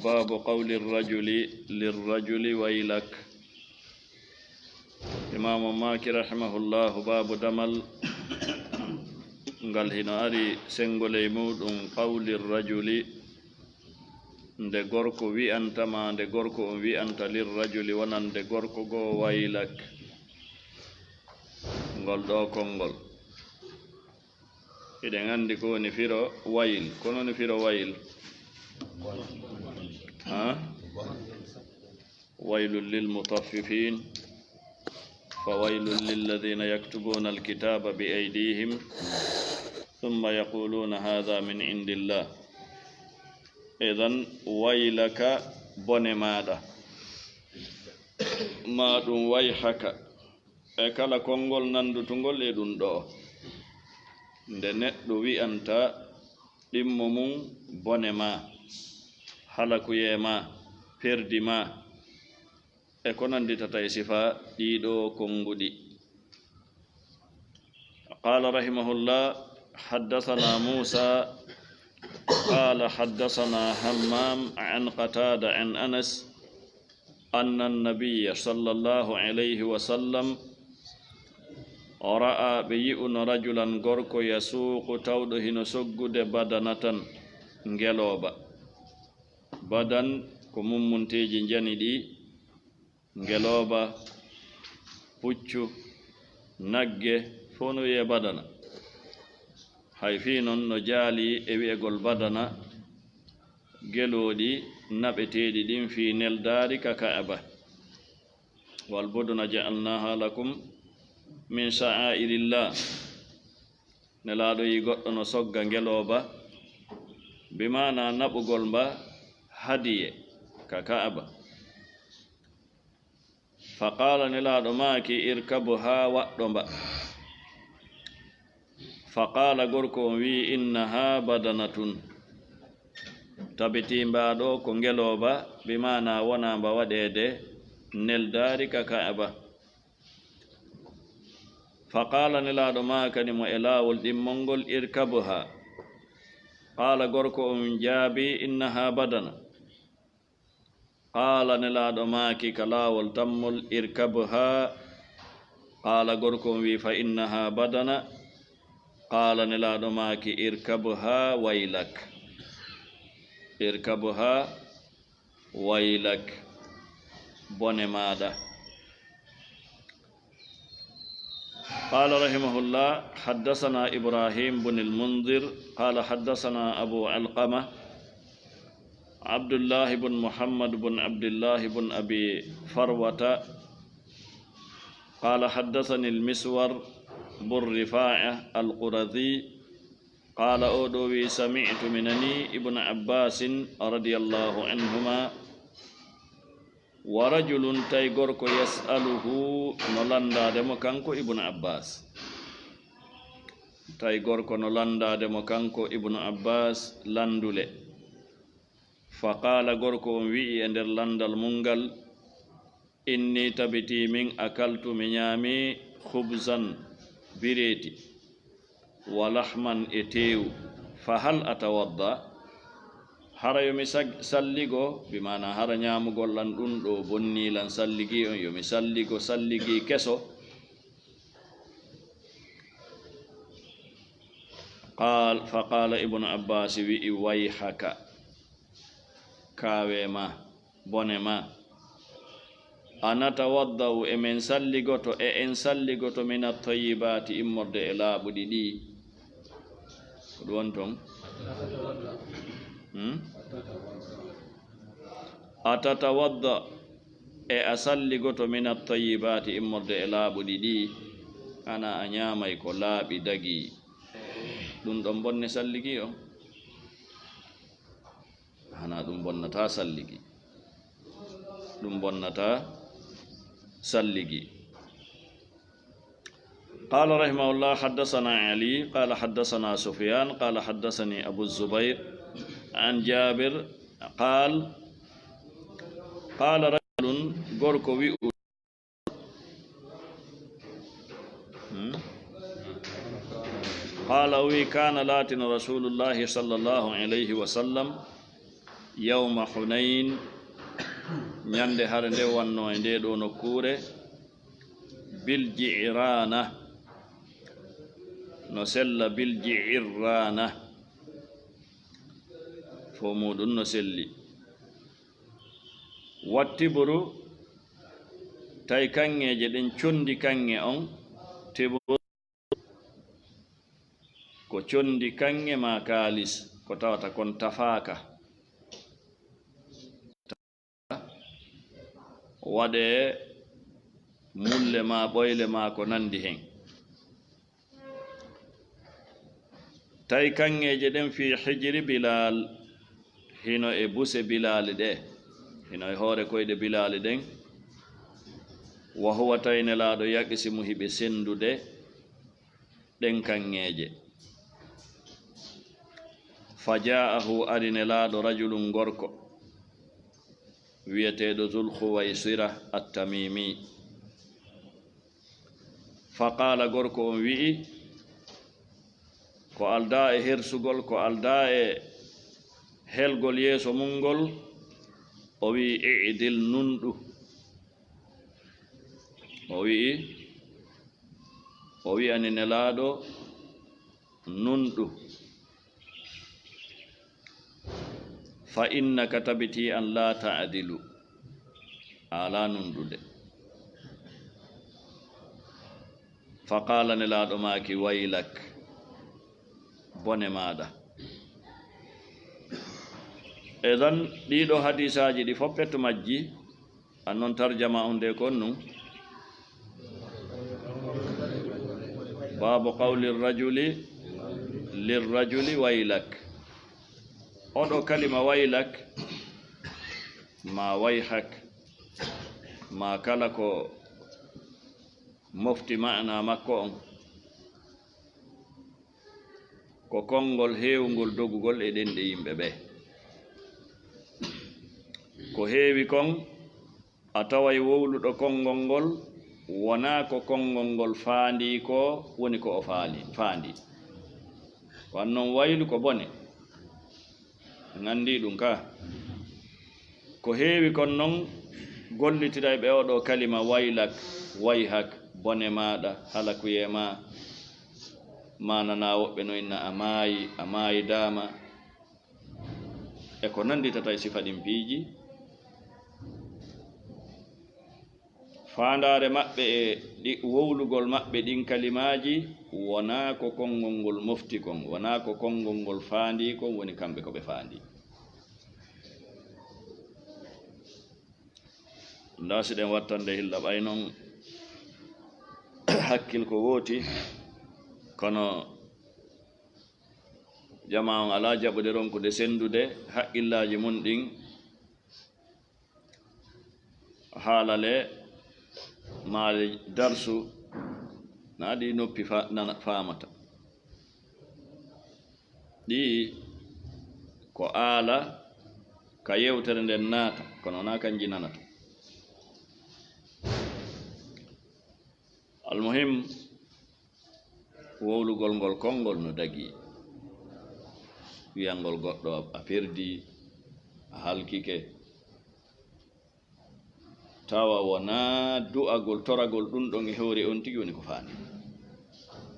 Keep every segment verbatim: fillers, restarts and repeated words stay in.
Babu qawli rajuli lirrajuli waylak. Imaamu Maaki rahimahullahu, baabu damal ngal hino ari sengoley muuɗum, qawli rajuli, nde gorko wi'anta ma, nde gorko on wi'anta lirrajuli, wonande gorko goo, waylak, ngol ɗoo konngol. Hiɗen anndi ko woni firo wayl. Ko woni firo wayl? Ha? Waylun lil mutaffifin. Fa waylun lilladhina yaktubuna alkitaba bi aydihim thumma yaquluna hadha min indillah. Idan, waylaka, bone maaɗa. Maa ɗum wayhaka. E kala konngol nanndutungol e ɗum ɗoo, nde neɗɗo wi'anta ɗimmo mum bone maa, halakuyee maa, perdi maa, e ko nannditata e sifa ɗii ɗoo konnguɗi. Qaala rahimahullah, haddasanaa Muusaa, qaala haddasanaa Hammaam an Qataada an Anas, anna nabiyya sallallahu alayhi wa sallam ra'a, ɓe yi'uno, rajulan, gorko, yasuuqu, tawɗo hino soggude, badanatan, ngelooba. Badan ko mummunteeji njani ɗi, ngelooba, puccu, nagge, fof no wi'ee badana. Hay fii non no jaali e wi'egol badana, gelooɗi naɓeteeɗi ɗin fii neldaari ka Ka'aba. Wal buduna ja'alnaaha lakum min sha'airillah. Nelaaɗo yi goɗɗo no sogga ngelooba, bi maana naɓugol mba hadiye ka Ka'aba. Fa qaala, Nelaaɗo maaki, irkabuhaa, waɗɗo mba. Fa qaala, gorko on wi'i, innahaa badanatun. Tabitii mbaa ɗoo ko ngelooba, bi maana wonaa mba waɗeede neldaari ka Ka'aba. Fa qaala, Nelaaɗo maakani mo e laawol ɗimmol ngol, irkabuhaa. Qaala, gorko on jaabii, innahaa badana. Qaala, Nelaaɗo maaki ka laawol tammol, irkabhaa. Qaala, gorko on wi'i, fa innahaa badana. Qaala, Nelaaɗo maaki, irkabhaa waylak. Irkabhaa waylak. Bone maaɗa. قال رحمه الله، حدثنا إبراهيم بن المنذر قال حدثنا أبو علقمة عبد الله بن محمد بن عبد الله بن أبي فروة قال حدثني المسور بن رفاعة القرظي قال، oo ɗoo wi'i, سمعت, mi nanii, ابن عباس رضي الله عنهما, ورجل, tawi gorko, يسأله, no lanndaade mo kanko Ibnu Abbaas. Tawi gorko no lanndaade mo kanko Ibnu Abbaas lanndule. فقال, gorko on wi'i e nder lanndal mun ngal, إني, tabitii min, أكلت, mi ñaamii, خبزا, bireeti, ولحما, e teewu, فهل أتوضأ؟ Hara yo mi sag-, salligo, bi maana hara ñaamugol lan ɗun ɗoo bonnii lan salligii on, yo mi salligo salligii keso? Qaal, فقال, Ibnu Abbaasi wi'i, ويحك, kaawee ma, bone ma. أنتوضأ, e men salligoto, e en salligoto, من الطيبات, immorde e laaɓuɗi ɗii? Ko ɗun woni ton? Hmm? أتتوضأ, e a salligoto, من الطيبات, immorde e laaɓuɗi ɗii? Hana a ñaamay ko laaɓi dagii? Ɗun ɗon bonne salligii on? Hana ɗun bonnataa salligii. Ɗun bonnataa salligii. قال رحمه الله، حدثنا علي قال حدثنا سفيان قال حدثني أبو الزبير عن جابر قال، قال رجل, gorko wi'u, Hmm? قال, o wi'i, كان, laatin, رسول الله صلى الله عليه وسلم, Yawma Hunayn, ñande hare nde wonno e nde ɗo nokkuure, bil Ji'rana, no sella bil Ji'rana, fo muɗum no selli. Wattiburu, tawi kaŋŋeeje ɗen condi kaŋŋe on, tiburu, ko condi kaŋŋe ma kaalis, ko tawata kon tafaaka. Waɗe mulle ma, ɓoyle ma, ko nandi hen. Tawi kaŋŋeeje ɗen fii hijri Bilal, hino e buse Bilali ɗe, hino e hoore koyɗe Bilali ɗen. Wa huwa, tawi Nelaaɗo, yaqsimu, hiɓe sendude ɗen kaŋŋeeje. Fa ja'ahu, ari Nelaaɗo, rajulun, gorko, wi'eteeɗo Zul Khuwaysira At-Tamimi. Fa qaala, gorko on wi'i, ko aldaa e hersugol, ko aldaa e helgol yeeso mun ngol, o wi'i, i'dil, nunɗu. O wi'i, o wi'ani Nelaaɗo, nunɗu. Fa innaka, tabiti an, la ta'dilu, a alaa nunɗude. Fa qaala, Nelaaɗo maaki, waylak, bone maaɗa. Idan, ɗiɗo hadiisaaji ɗi fof, pettu majji, an non tarjama on de kon nun. Baabu qawli rajuli lirrajuli waylak. Oɗo kalima waylak, ma wayhak, ma kala ko mofti maana makko on, ko konngol heewngol dogugol e ɗenɗe yimɓe ɓe. Ko heewi kon, a taway wowluɗo konngol ngol, wonaa ko konngol ngol faandii ko woni ko o faali-, faandii. Wan non waylu ko bone. En anndi ɗum ka. Ko heewi kon non gollitiray ɓe oɗo kalima waylak, wayhak, bone maaɗa, halakuyee ma, ma nana woɓɓe no inna a maayi, a maayidaama, e ko nannditata e sifa ɗin piiji. Faandaare maɓɓe e ɗi-, wowlugol maɓɓe ɗin kalimaaji wonaa ko konngol ngol mofti kon, wonaa ko konngol ngol faandii kon woni kamɓe ko ɓe faandii. Ndaa si ɗen wattande hilla ɓay non hakkil ko wooti, kono jamaa on alaa jaɓude ronkude senndude haqqillaaji mun ɗin. Haalale maale darsu, na ɗi noppi fa-, nana-, faamata. Ɗi ko aala ka yewtere nden naata, kono na kanji nanata. Almuhim, wowlugol ngol konngol no dagii. Wiyangol goɗɗo a, a perdi, a halkike. Tawa wonaa du'agol, toragol ɗun ɗon e hoore on tigi woni ko faandi.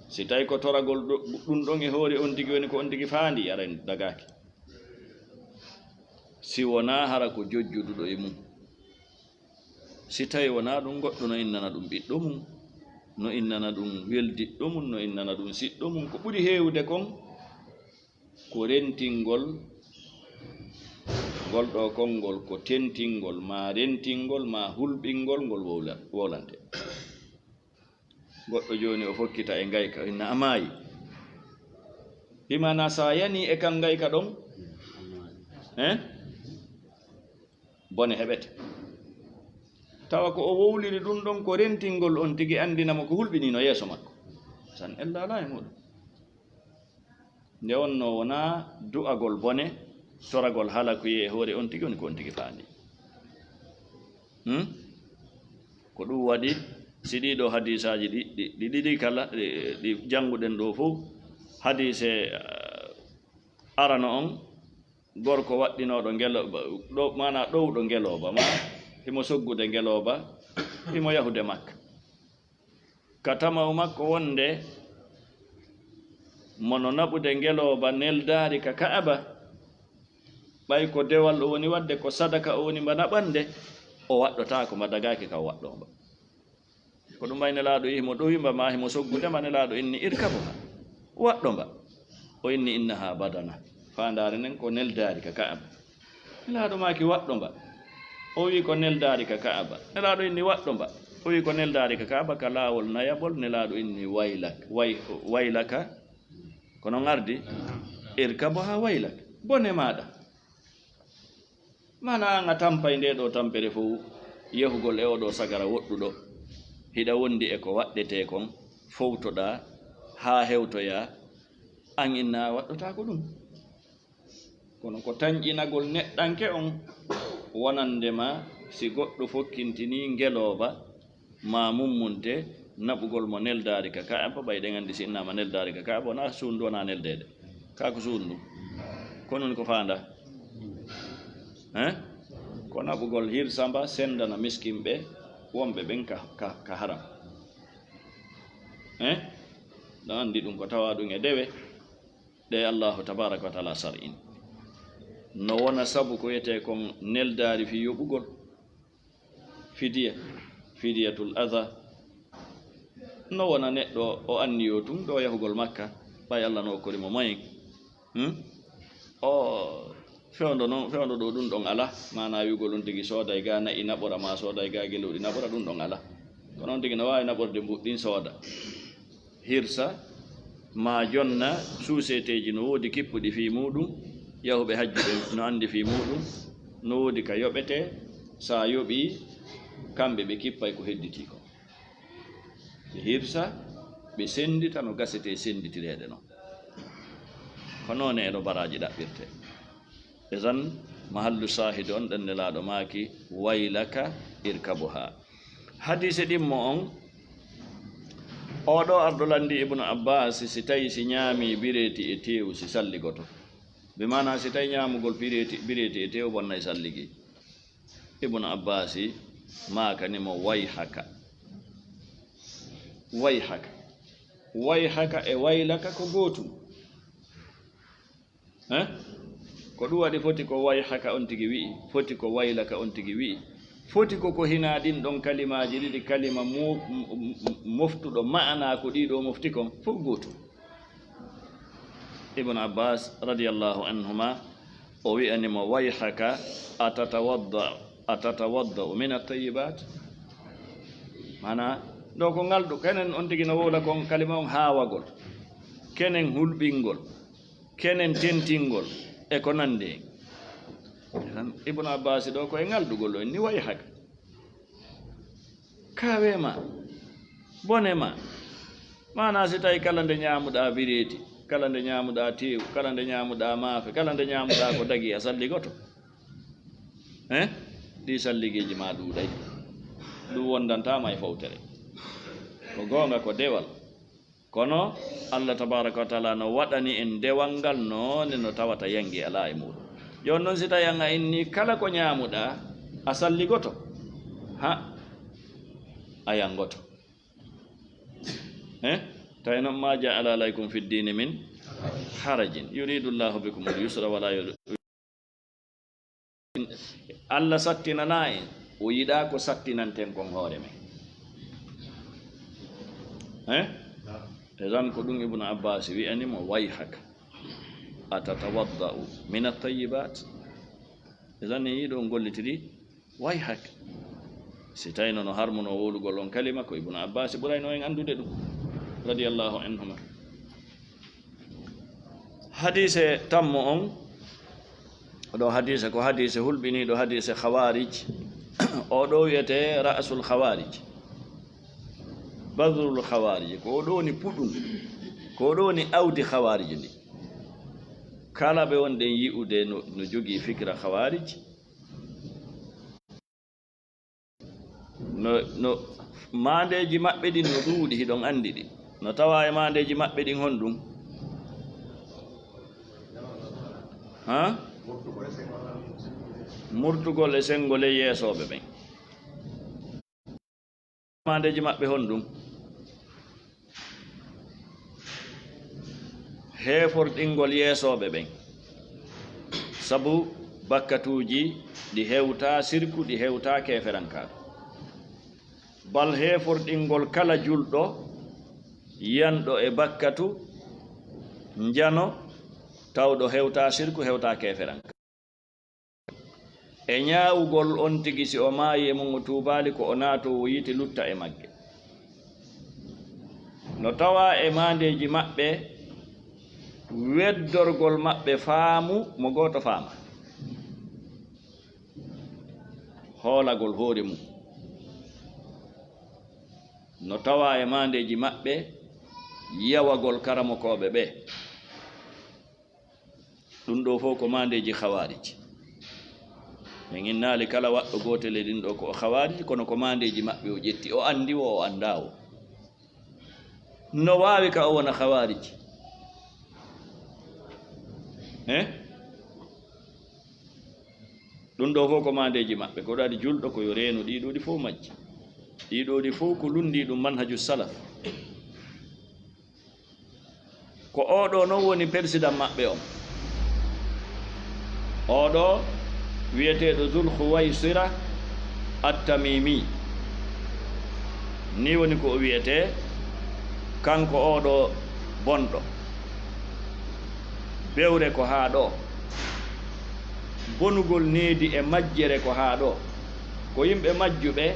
Si tawi ko toragol ɗu-, ɗun ɗon e hoore on tigi woni ko on tigi faandi, aray dagaaki. Si wonaa hara ko jojjuduɗo e mun. Si tawi wonaa ɗun, goɗɗo no innana ɗun ɓiɗɗo mun, no innana ɗun weldiɗɗo mun, no innana ɗun siɗɗo mun, ko ɓuri heewude kon, ko rentingol ngol ɗoo konngol, ko tentingol, maa rentingol, maa hulɓingol ngol wowla-, wowlante. Goɗɗo jooni o fokkita e ngayka, o inna a maayi. Bi maanaa, si a yanii e kan ngayka ɗon, eh? Bone heɓete. Tawa ko o wowliri ɗun ɗon ko rentingol on tigi anndina mo ko hulɓiniino yeeso makko. San ella alaa e muɗum. Nde wonno wonaa du'agol bone, toragol halakuyee e hoore on tigi woni ko on tigi faandi. Hmm? Ko ɗum waɗi, si ɗii ɗoo hadiisaaji ɗi, ɗi, ɗi ɗiɗi kala, ɗi, ɗi jannguɗen ɗoo fof, hadiise, eh, arano on, gorko waɗɗinooɗo ngelooba, ɗo, maanaa ɗowɗo ngelooba, ma himo soggude ngelooba, himo yahude Makka. Ka tama'u makko wonde mo no naɓude ngelooba neldaari ka Ka'aba, ɓay ko dewal o woni waɗde, ko sadaka o woni mba naɓande, o waɗɗotaako mba, dagaaki ka o waɗɗoo mba. Ko ɗum wayi Nelaaɗo yi'i mo ɗowi mba, ma himo soggude mba, Nelaaɗo inni: "Irkabuha, waɗɗo mba." O inni: "Innaha badana." Faandaare nden ko neldaari ka Ka'aba. Nelaaɗo maaki: "Waɗɗo mba." O wi'i: "Ko neldaari ka Ka'aba." Nelaaɗo inni: "Waɗɗo mba." O wi'i: "Ko neldaari ka Ka'aba." Ka laawol nayaɓol, Nelaaɗo inni: "Waylak, way-, waylaka." Ko non ardi: "Irkabuha waylak. Bone maaɗa." Maanaa an a tampay ndee ɗoo tampere fow, yahugol e oo ɗoo sagara woɗɗuɗo, hiɗa wondi e ko waɗɗetee kon, fowtoɗaa haa hewtoyaa, an inna a waɗɗotaako ɗum. Kono ko tanƴinagol neɗɗanke on, wonande ma si goɗɗo fokkintinii ngelooba, maa mummunte, naɓugol mo neldaari ka Ka'aba, ɓay ɗen anndi si innaama neldaari ka Ka'aba, wonaa suudu, wonaa neldeede. Kaa ko suudu ndu? Ko non ko faandaa? Hein? Ko naɓugol hirsa mba, sendana miskin ɓe, wonɓe ɓen ka, ka, ka haram. Hein? Ɗon anndi ɗum ko tawaa ɗum e dewe ɗe Allahu tabaaraka wa taala sar'ini. No wona sabu ko wiyetee kon neldaari fii yoɓugol. Fidiya, fidiyatul adha. No wona neɗɗo o anniyoo tun ɗo yahugol Makka, ɓay Alla no okkori mo moyen. Hmm? O fewndo non, fewndo ɗo ɗum ɗon alaa, maanaa wi'ugol on tigi sooday gaa na'i naɓora, maa sooday gaa gelooɗi naɓora, ɗum ɗon alaa. Kono on tigi no waawi naɓorde mbuɗɗin sooda. Hirsa, maa jonna, suuseteeji no woodi kippuɗi fii muuɗum, yahuɓe hajju ɓe no anndi fii muuɗum, no woodi ka yoɓetee, sa yoɓii, kamɓe ɓe kippay ko hedditii kon. Ɓe hirsa, ɓe senndita no gasetee sennditireede non. Ko noone e no baraaji ɗaɓɓirtee. Idan, mahallu saahidi on ɗen Nelaaɗo maaki, "Waylaka irkabuha." Hadiise ɗimmo on, oo ɗoo arɗo lanndi Ibnu Abbaas, si tawi si ñaami bireeti e teewu, si salligoto. Bi maanaa, si tawi ñaamugol bireeti, bireeti e teewu bonnay salligi. Ibnu Abbaasi maakani mo, "Wayhaka. Wayhaka. Wayhaka e waylaka ko gootum." Eh? Ko ɗum waɗi foti ko wayhaka on tigi wi'i, foti ko waylaka on tigi wi'i. Foti ko ko hinaa ɗin ɗon kalimaaji ɗiɗi, kalima mo-, m-, m-, moftuɗo ma'anaa ko ɗii ɗoo mofti kon, fof gootum. Ibnu Abbaas radiyallahu anhuma, o wi'ani mo, "Wayhaka, atatawadda-, atatawadda'u min at-tayyibat?" Maanaa, ɗo ko ngal ɗo, kenen on tigi no wowla kon kalima on haawagol, kenen hulɓingol, kenen tentingol, e ko nandi en. Tan Ibnu Abbaas ɗo ko e ngal ɗugol o inni, "Wayhaka." Kawe ma, bone ma. Maanaa si tawi kala nde ñaamuɗaa bireeti, kala nde ñaamuɗaa teewu, kala nde ñaamuɗaa maafe, kala nde ñaamuɗaa ko dagi a salligoto. Eh? Ɗii salligeeji maa ɗuuɗay. Ɗum wondantaa ma e fowtere. Ko goonga, ko dewal. Kono Allah tabaaraka wa taala no waɗani en dewal ngal noone no tawata yangi alaa e muuɗum. Jooni non si tawi an a inni kala ko ñaamuɗaa a salligoto, ha, a yangoto. Eh? Tawi non, "Ma ja'ala alaykum fid dini min harajin, yuridu Allahu bikumul yusra wala yuridu." Allah sattinanaa en, o yiɗaa ko sattinanten kon hoore men. Eh? E tan ko ɗum Ibnu Abbaas wi'ani mo, "Wayhaka, atatawadda'u min at-tayyibat?" E tan en yiɗo on gollitiri, "Wayhak." Si tawi no harmuno wowlugol on kalima, ko Ibnu Abbaas ɓurayno en anndude ɗum, radiyallahu anhuma. Hadiise tammo on, ɗo hadiise ko hadiise hulɓiniiɗo, hadiise Khawaarij. O ɗo wiyetee Ra'sul Khawaarij, Badrul Khawaarij, ko o ɗo woni puɗum, ko o ɗo woni awdi Khawaarij ndi. Kala ɓe wonɗen yi'ude no, no jogii fikira Khawaarij, no, no maandeeji maɓɓe ɗin no ɗuuɗi, hiɗon anndi ɗi. No tawaa e maandeeji maɓɓe ɗin honɗum? Ha? Murtugol e senngo ley yeesooɓe ɓen. Maandeeji maɓɓe honɗum? Heeforɗingol yeesooɓe ɓen. Sabu bakkatuuji ɗi hewtaa sirku, ɗi hewtaa keeferankaaku. Bal heeforɗingol kala julɗo yanɗo e bakkatu, njano, tawɗo hewtaa sirku, hewtaa keeferankaaku. E ñaawugol on tigi, si o maayi e mum o tuubaali, ko o naatoowo yiite lutta e magge. No tawaa e maandeeji maɓɓe weddorgol maɓɓe faamu mo gooto faama, hoolagol hoore mum. No tawaa e maandeeji maɓɓe yawagol karamokooɓe ɓe. Ɗum ɗoo fof ko maandeeji Khawaarij. Min innaali kala waɗɗo gootel e ɗin ɗoo ko o Khawaarij, kono ko maandeeji maɓɓe o ƴetti, o anndi wo, o anndaa wo. No waawi ka o wona Khawaarij? Eh? Ɗum ɗoo fof ko maandeeji maɓɓe. Ko ɗaɗi julɗo ko yo reenu ɗii ɗoo ɗi fof majji. Ɗii ɗoo ɗi fof ko lunndii ɗum manhaju salaf. Ko oo ɗoo non woni persidan maɓɓe on. Oo ɗoo wiyeteeɗo Zul Khuwaysira At-Tamimi. Nii woni ko o wiyetee, kanko oo ɗoo bonɗo. Bewre ko haa ɗoo. Bonugol needi e majjere ko haa ɗoo. Ko yimɓe majjuɓe,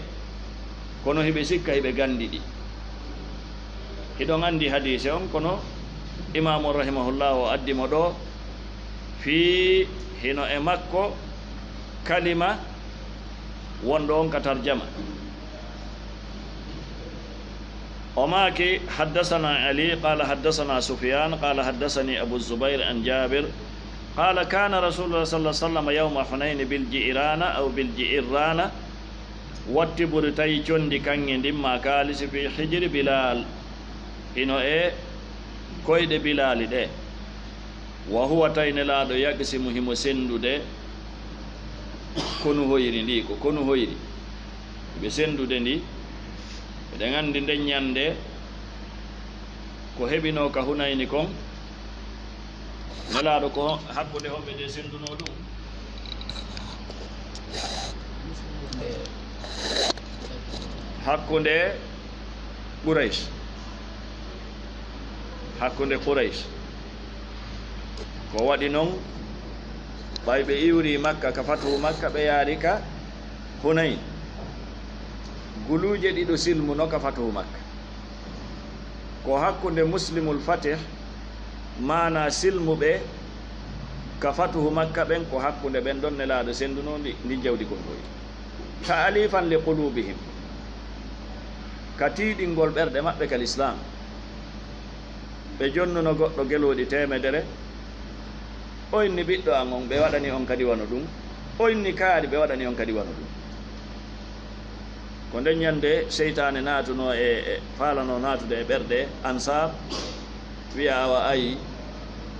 kono hiɓe sikka hiɓe ganndi ɗi. Hiɗon anndi hadiise on, kono Imaamu rahimahullah o addi mo ɗoo fii hino e makko kalima wonɗo on ka tarjama. O maaki, حدثنا علي قال حدثنا سفيان قال حدثني أبو الزبير عن جابر قال كان رسول الله صلى الله عليه وسلم يوم حنين بالجئران أو بالجئران. Wattiburi tawi conndi kaŋŋe ndin maa kaalisi fii hijri Bilaal, hino e koyɗe Bilaali ɗe. Wa huwa, tawi Nelaaɗo, yaqsimu, himo senndude, konu hoyri ndi, ko konu hoyri. Ɓe senndude ndi, eɗen anndi nden ñannde ko heɓinoo ka Hunayni kon, Nelaaɗo ko hakkunde homɓe de senndunoo ɗum? Hakkunde Quraysh. Hakkunde Quraysh. Ko waɗi non, ɓay ɓe iwri Makka, ka fatuhu Makka, ɓe yaari ka Hunayn. Guluuje ɗiɗo silmuno ka fatuhu Makka. Ko hakkunde Muslimul Fatih, maanaa silmuɓe ka fatuhu Makka ɓen, ko hakkunde ɓen ɗon Nelaaɗo senndunoo ndi, ndin jawdi kon ɗoy. Ta'alifan li qulubihim, ka tiiɗingol ɓerɗe maɓɓe ka Lislaam. Ɓe jonnuno goɗɗo gelooɗi teemedere, o inni ɓiɗɗo an on, ɓe waɗani on kadi wano ɗum, o inni kaari, ɓe waɗani on kadi wano ɗum. Ko nden ñande seytaane naatunoo e, e faalanoo naatude e ɓerɗe Ansaar, wi'a, awa ayi,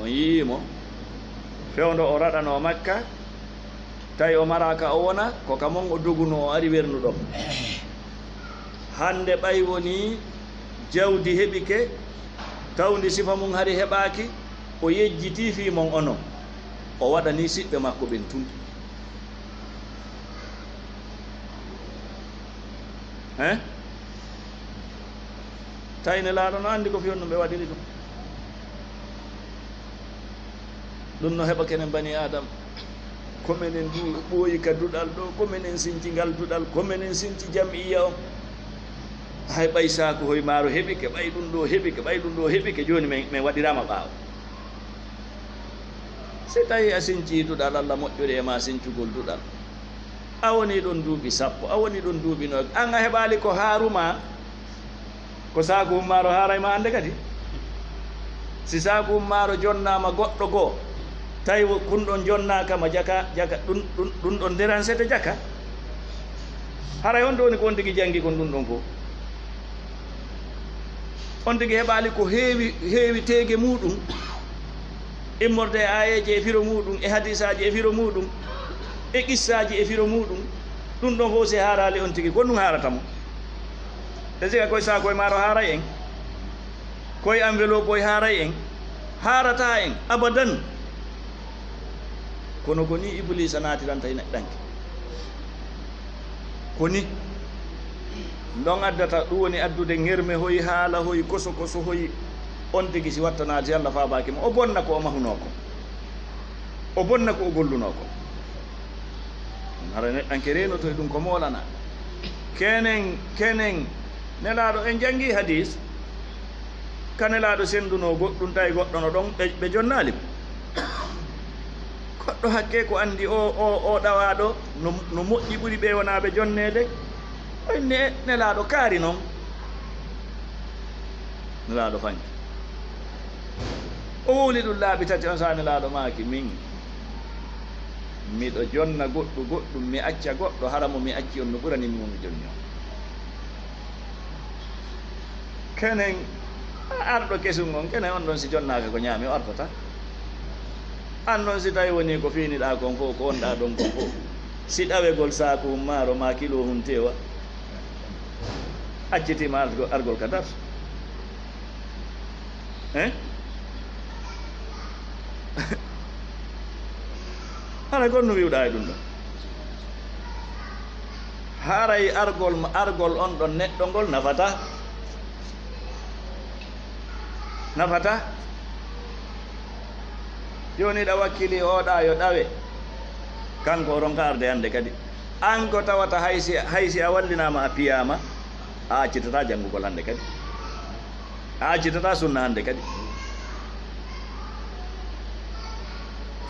on yi'ii mo, fewndo o raɗanoo Makka, tawi o maraaka o wona, ko ka mon o dogunoo, o ari wernuɗo mo. Hannde ɓay wonii jawdi heɓike, tawndi sifa mum hari heɓaaki, o yejjitii fii mon onon, o waɗanii siɓɓe makko ɓen tun. Hein? Tawi Nelaaɗo no anndi ko fii honɗum ɓe waɗiri ɗum. Ɗum no heɓa kenen bani Aadama. Ko menen du-, ɓooyi ka duɗal ɗoo, ko menen sinci ngal duɗal, ko menen sinci jam'iyya on. Hay ɓay saaku hoy maaro heɓike, ɓay ɗum ɗoo heɓike, ɓay ɗum ɗoo heɓike, jooni men, men waɗiraama ɓaawo. Si tawii a sincii duɗal, Alla moƴƴori e maa sincugol duɗal. A wonii ɗon duuɓi sappo, a wonii ɗon duuɓi noy, an a heɓaali ko haaru maa, ko saaku hummaaro haaray maa hannde kadi. Si saaku hummaaro jonnaama goɗɗo goo, tawi wo-, kun ɗon jonnaaka ma jaka, jaka, ɗun, ɗun, ɗun ɗon deransete jaka. Haray honto woni ko on tigi janngi kon ɗun ɗon fof? On tigi heɓaali ko heewi, heewi teege muuɗum, immorde e aayeeje e firo muuɗum, e hadiisaaji e firo muuɗum. e qissaaji e firo muuɗum, ɗum ɗon fof si haaraali on tigi, ko ɗum haarata mo? Te siga koye saakoye maaro haaray en, koye enveloppe oye haaray en, haarata en abadan. Kono ko ni Ibliisa naatiranta e neɗɗanke. Ko ni ɗon addata, ɗum woni addude ŋerme hoy, haala hoy, koso koso hoy, on tigi si wattanaade Alla faabaaki mo, o bonna ko o mahunoo ko, o bonna ko o gollunoo ko. Hara neɗɗanke reenoto e ɗum ko moolana. Kenen, kenen, Nelaaɗo, en janngi hadiis, ka Nelaaɗo senndunoo goɗɗum, tawi goɗɗo no ɗon, ɓe, ɓe jonnaali mo. Goɗɗo hakke ko anndi o, o, o ɗawaaɗo no, no moƴƴi ɓuri ɓe wonaaɓe jonneede. O inni, e, Nelaaɗo kaari noon. Nelaaɗo fanki. O wowli ɗum laabi tati, on sahaa Nelaaɗo maaki, min, miɗo jonna goɗɗo goɗɗum, mi acca goɗɗo, hara mo mi acci on no ɓurani mi mo mi jonni on. Kenen, arɗo kesum on, kenen on ɗon si jonnaaka ko ñaami, o artata. An noon si tawi woni ko fiiniɗaa kon fof, ko wonɗaa ɗon kon fof, si ɗawegol saaku hun maaro ma kilo hun teewa, accitiima argo-, argol ka darto. Hein? Hara kon no wi'uɗaa e ɗum ɗon? Haray argol, argol on ɗon neɗɗo ngol nafata? Nafata? Jooni ɗa wakkili oɗa yo ɗawe. Kanko o ronka arde hannde kadi. An ko tawata hay si, hay si a wallinaama a piyaama, a accitata janngugol hannde kadi. A accitata sunna hannde kadi.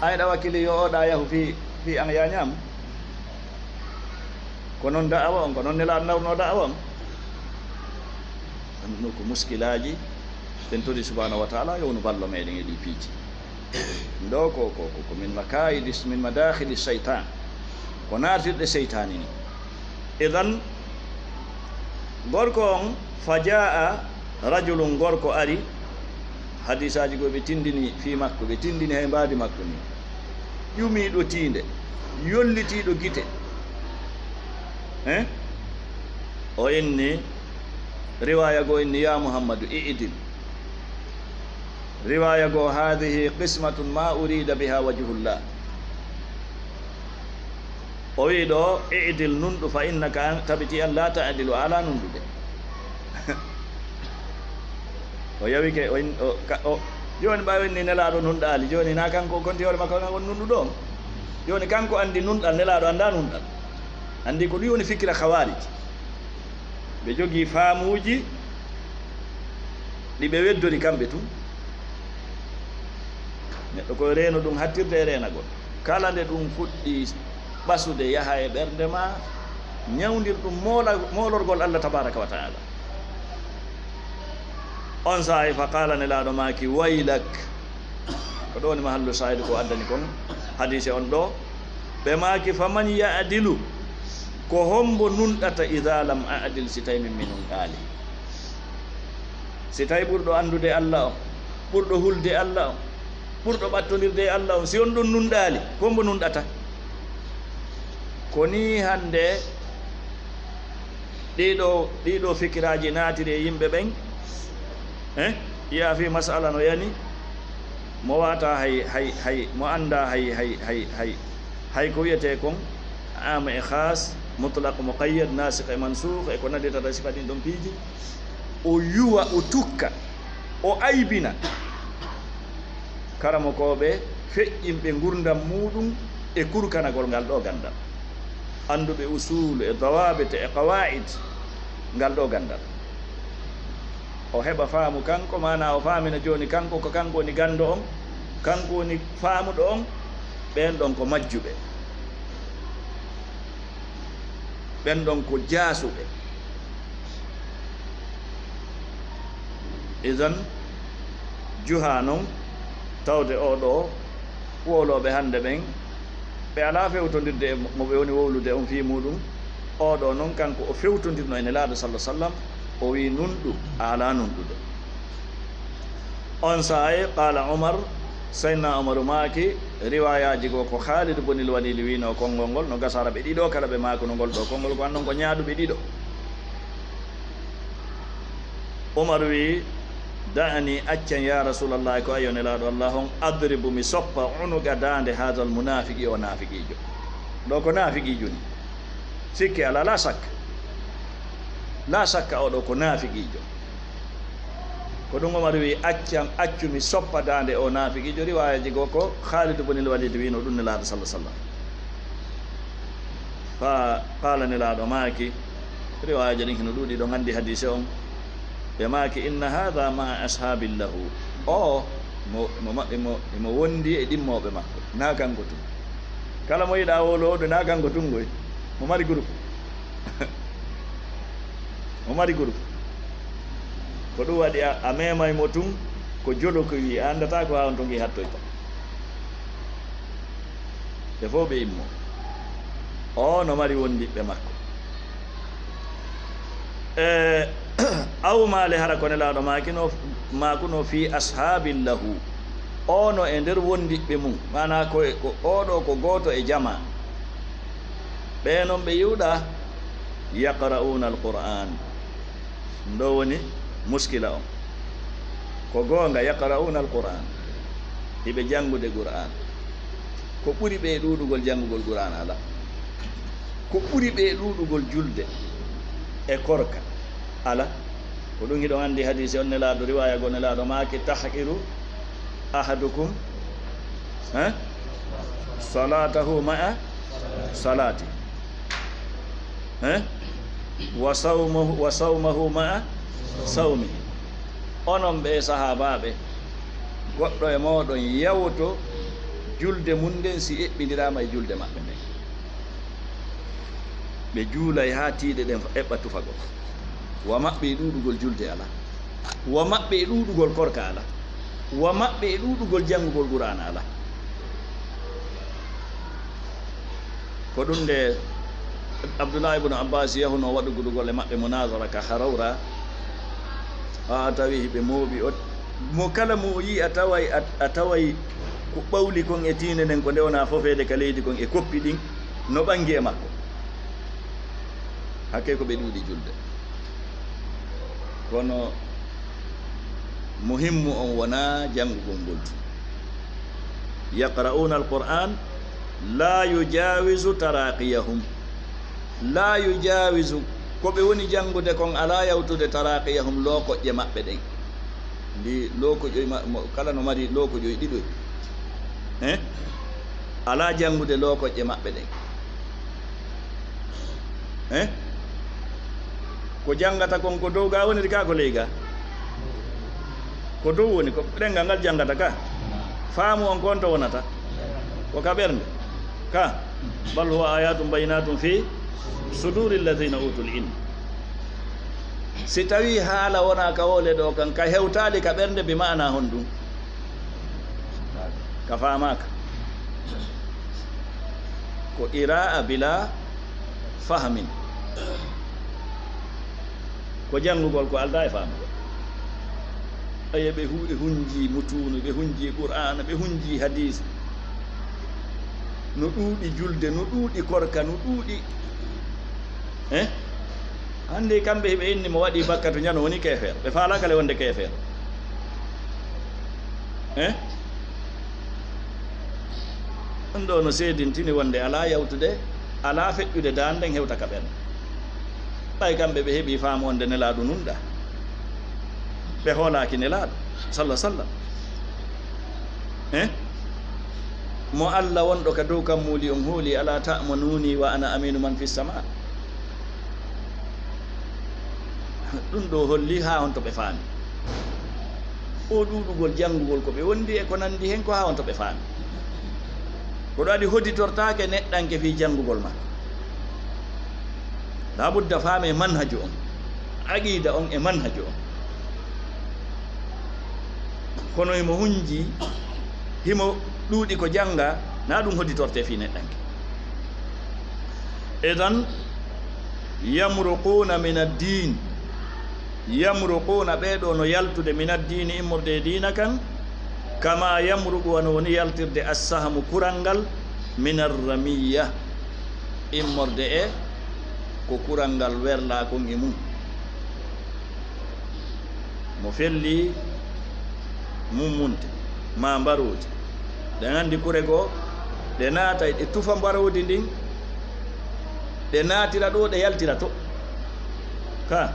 Ay ɗa wakkili yo oɗa yahu fii, fii an ya ñaam. Ko noon da'awa on, ko noon Nelaaɗo nawruno da'awa on. Ɗum ko muskilaaji, ɗen tori subhaanahu wa ta'ala yo wonu ballo meɗen e ɗi piiji. Ɗo ko, ko, ko, ko min makaayidi, min madaakhili seytaan. Ko naatirɗe seytaani ni. Idan, gorko on, fa jaa'a rajulun, gorko ari, hadiisaaji goo ɓe tindini fii makko, ɓe tindini hay mbaadi makko ni. Ƴumiiɗo tiinde, yollitiiɗo gite. Hein? O inni, riwaaya goo inni, "Ya Muhammadu, i'dil." Riwaaya goo, "Haadhihi qismatun ma uriida biha wajhullah." O wi'i ɗo, "I'dil, nunɗu, fa innaka an, tabiti an, la ta'dilu, a alaa nunɗude." O yawike, o in-, o, ka, o, jooni ɓaawo inni Nelaaɗo nunɗaali, jooni na kanko o konti hoore makko kan woni nunɗuɗo on? Jooni kanko anndi nunɗal, Nelaaɗo anndaa nunɗal. Anndi ko ɗum woni fikira Khawarij. Ɓe jogii faamuuji ɗi ɓe weddori kamɓe tun. Neɗɗo ko reeno ɗum hattirde e reenagol. Kala nde ɗum fuɗɗi ɓasude, yaha e ɓernde ma, ñawndir ɗum moola-, moolorgol Allah tabaaraka wa ta'ala. On saa'i fa qaala, Nelaaɗo maaki, "Waylak." Ko ɗo woni mahallu saahid ko addani kon hadiise on ɗo. Ɓe maaki, "Faman ya'dilu?" Ko hombo nunɗata, "Idha lam a'dil," si tawi min mi nunɗaali? Si tawi ɓurɗo anndude Allah on, ɓurɗo hulde Allah on, ɓurɗo ɓattondirde e Allah on, si on ɗon nunɗaali, ko hombo nunɗata? Ko nii hannde ɗiɗo, ɗiɗo fikiraaji naatiri e yimɓe ɓen. Eh? Yi'a fii masala no yani, mo waata hay, hay, hay, mo annda hay, hay, hay, hay, hay ko wiyetee kon, am e khaas, mutlaq, muqayyad, nasikh e mansukh, e ko nanditata sifa ɗin ɗon piiji. O yuwa, o tukka, o aybina karamokooɓe feƴƴinɓe ngurndan muuɗum e kurkanagol ngal ɗo ganndal. Annduɓe usuul e dawaabit e qawaa'id ngal ɗo ganndal. O heɓa faamu kanko, maanaa o faamina jooni kanko ko kanko woni ganndo on, kanko woni faamuɗo on, ɓeen ɗon ko majjuɓe. Ɓen ɗon ko jaasuɓe. Idan, juhaa non, tawde oo ɗoo wowlooɓe hannde ɓen, ɓe alaa fewtondirde e mo ɓe woni wowlude on fii muuɗum. Oo ɗoo non, kanko o fewtondirno e Nelaaɗo, sallallaahu alayhi wa sallam, o wi'i, "Nunɗu, a alaa nunɗude." On saa'i, qaala Umar, Seydina Umaru maaki, riwaayaaji goo ko Khaalid bunil Waliid wiinoo konngol ngol, no gasara ɓe ɗiɗo kala ɓe maakuno ngol ɗoo konngol, ko annon ko ñaaɗuɓe ɗiɗo. Umaru wii, "Da'anii, accam, yaa Rasuulallaahi, ko ayo Nelaaɗo Allah on, adribu, mi soppa, unuqa, daande, haadal munaafiqi, oo naafiqiijo." Ɗoo ko naafiqiijo ni. Sikke alaa, laa sakka. Laa sakka, oo ɗoo ko naafiqiijo. Ko ɗum Umaru wii, "Accam, accu mi soppa daande oo naafiqiijo." Riwaayaaji goo ko Khaalid bunil Waliid wiinoo ɗum Nelaaɗo sallallaahu alayhi wa sallam. Fa qaala, Nelaaɗo maaki, riwaayaaji ɗin hino ɗuuɗi, ɗo nganndi hadiise on. Ɓe maaki, "Inna haadha ma'a ashaabil lahu." Oo, mo, mo maɓɓe, mo, mo wondi e ɗimmooɓe makko. Naa kanko tun. Kala mo yiɗaa wowlowde, naa kanko tun koy. Mo mari groupe. Mo mari groupe. Ko ɗum waɗi a, a meemay mo tun, ko jolo ko wii, a anndataa ko haa on to ngi hattoyta. Ɓe fof ɓe immo. Oo no mari wondiɓɓe makko. E, aw maale hara ko Nelaaɗo maakino, maakuno fii ashaabin lahu. Oo no e nder wondiɓɓe mum. Maanaa ko, ko oo ɗoo ko gooto e jamaa. Ɓee non ɓe yi'uɗaa, yaqra'uuna al-Qur'aan. Ɗoo woni muskila on. Ko goonga, yaqra'uuna al-Qur'aan. Hiɓe janngude Qur'aan. Ko ɓuri ɓe ɗuuɗugol janngugol Qur'aan alaa. Ko ɓuri ɓe ɗuuɗugol julde e korka alaa. Ko ɗum hiɗon anndi hadiise on Nelaaɗo, riwaaya goo Nelaaɗo maaki, "Tahqiru ahadukum, eh, salaatahu ma'a salaati, eh, wa sawmahu, wa sawmahu ma'a sawmi." Onon ɓee sahaabaaɓe, goɗɗo e mooɗon yawto julde mum nden si eɓɓindiraama e julde maɓɓe nden. Ɓe juulay haa tiiɗe ɗen eɓɓa tufagol. Wa maɓɓe e ɗuuɗugol julde alaa. Wa maɓɓe e ɗuuɗugol korka alaa. Wa maɓɓe e ɗuuɗugol janngugol Qur'aana alaa. Ko ɗum nde Abdullahi ibn Abbas yahunoo waɗugudugol e maɓɓe munazara ka Harawra. Haa tawi hiɓe mooɓi. O, mo kala mo o yi'i a taway, a, a taway ko ɓawli kon e tiinde nden ko nde wonaa fofeede ka leydi kon e koppi ɗin no ɓangi e makko. Hakkee ko ɓe ɗuuɗi julde. Kono muhimmu on wonaa janngugol ngol tun. Yaqra'uuna al-Qur'aan laa yujaawizu taraaqiyahum. Laa yujaawizu, ko ɓe woni janngude kon alaa yawtude taraaqiyahum, lookoƴƴe maɓɓe ɗen. Ndi lookoƴoy ma-, mo, kala no mari lookoƴoy ɗiɗoy. Eh? Alaa janngude lookoƴƴe maɓɓe ɗen. Eh? Ko janngata kon ko dow ga woniri ka ko ley ga? Ko dow woni, ko ɗenngal ngal janngata ka. Faamu on ko on to wonata? Ko ka ɓernde. Ka. Bal huwa ayatum bayinatum fi suduri alladhina utul ilm. Si tawi haala wona ka wole ɗo kan, ka hewtaali ka ɓernde, bi maana honɗum? Ka faamaaka. Ko qira'a bila fahmin. Ko janngugol ko aldaa e faamugol. Aye, ɓe hu-, ɓe hunji mutuunu, ɓe hunji Qur'aana, ɓe hunji hadiis. No ɗuuɗi julde, no ɗuuɗi korka, no ɗuuɗi. Eh? Hannde kamɓe hiɓe inni mo waɗi bakka to njano woni keefeero. Ɓe faalaaka le wonde keefeero. Eh? Ɗum ɗo no seedintini wonde alaa yawtude, alaa feƴƴude daan nden hewta ka ɓen. Ɓay kamɓe ɓe heɓii faamu wonde Nelaaɗo nunɗa, ɓe hoolaaki Nelaaɗo, salla sallam. Eh? Mo Alla wonɗo ka dow kammuuli on hooli, "Alaa ta'manuuni wa ana amiinu man fis samaa." Ɗum ɗo holli haa honto ɓe faami. O ɗuuɗugol janngugol ko ɓe wondi e ko nanndi hen, ko haa honto ɓe faami. Ko ɗum waɗi hoditortaake neɗɗanke fii janngugol ma. Labudda faame manhaju on, aqiida on e manhaju on. Kono himo hunji, himo ɗuuɗi ko jannga, na ɗum hoditorte fii neɗɗanke. Idan, yamruquuna min ad-diin. Yamruquuna, ɓee ɗoo no yaltude, min ad-diini, immorde e diina kan, Kama yamruqu, wano woni yaltirde, assahmu, kural ngal, min arramiya, immorde e ko kural ngal werlaa kon e mum. Mo felli mummunte, maa mbaroodi. Ɗen anndi kure goo, ɗe naatay, ɗe tufa mbaroodi ndin, ɗe naatira ɗoo, ɗe yaltira to. Ka,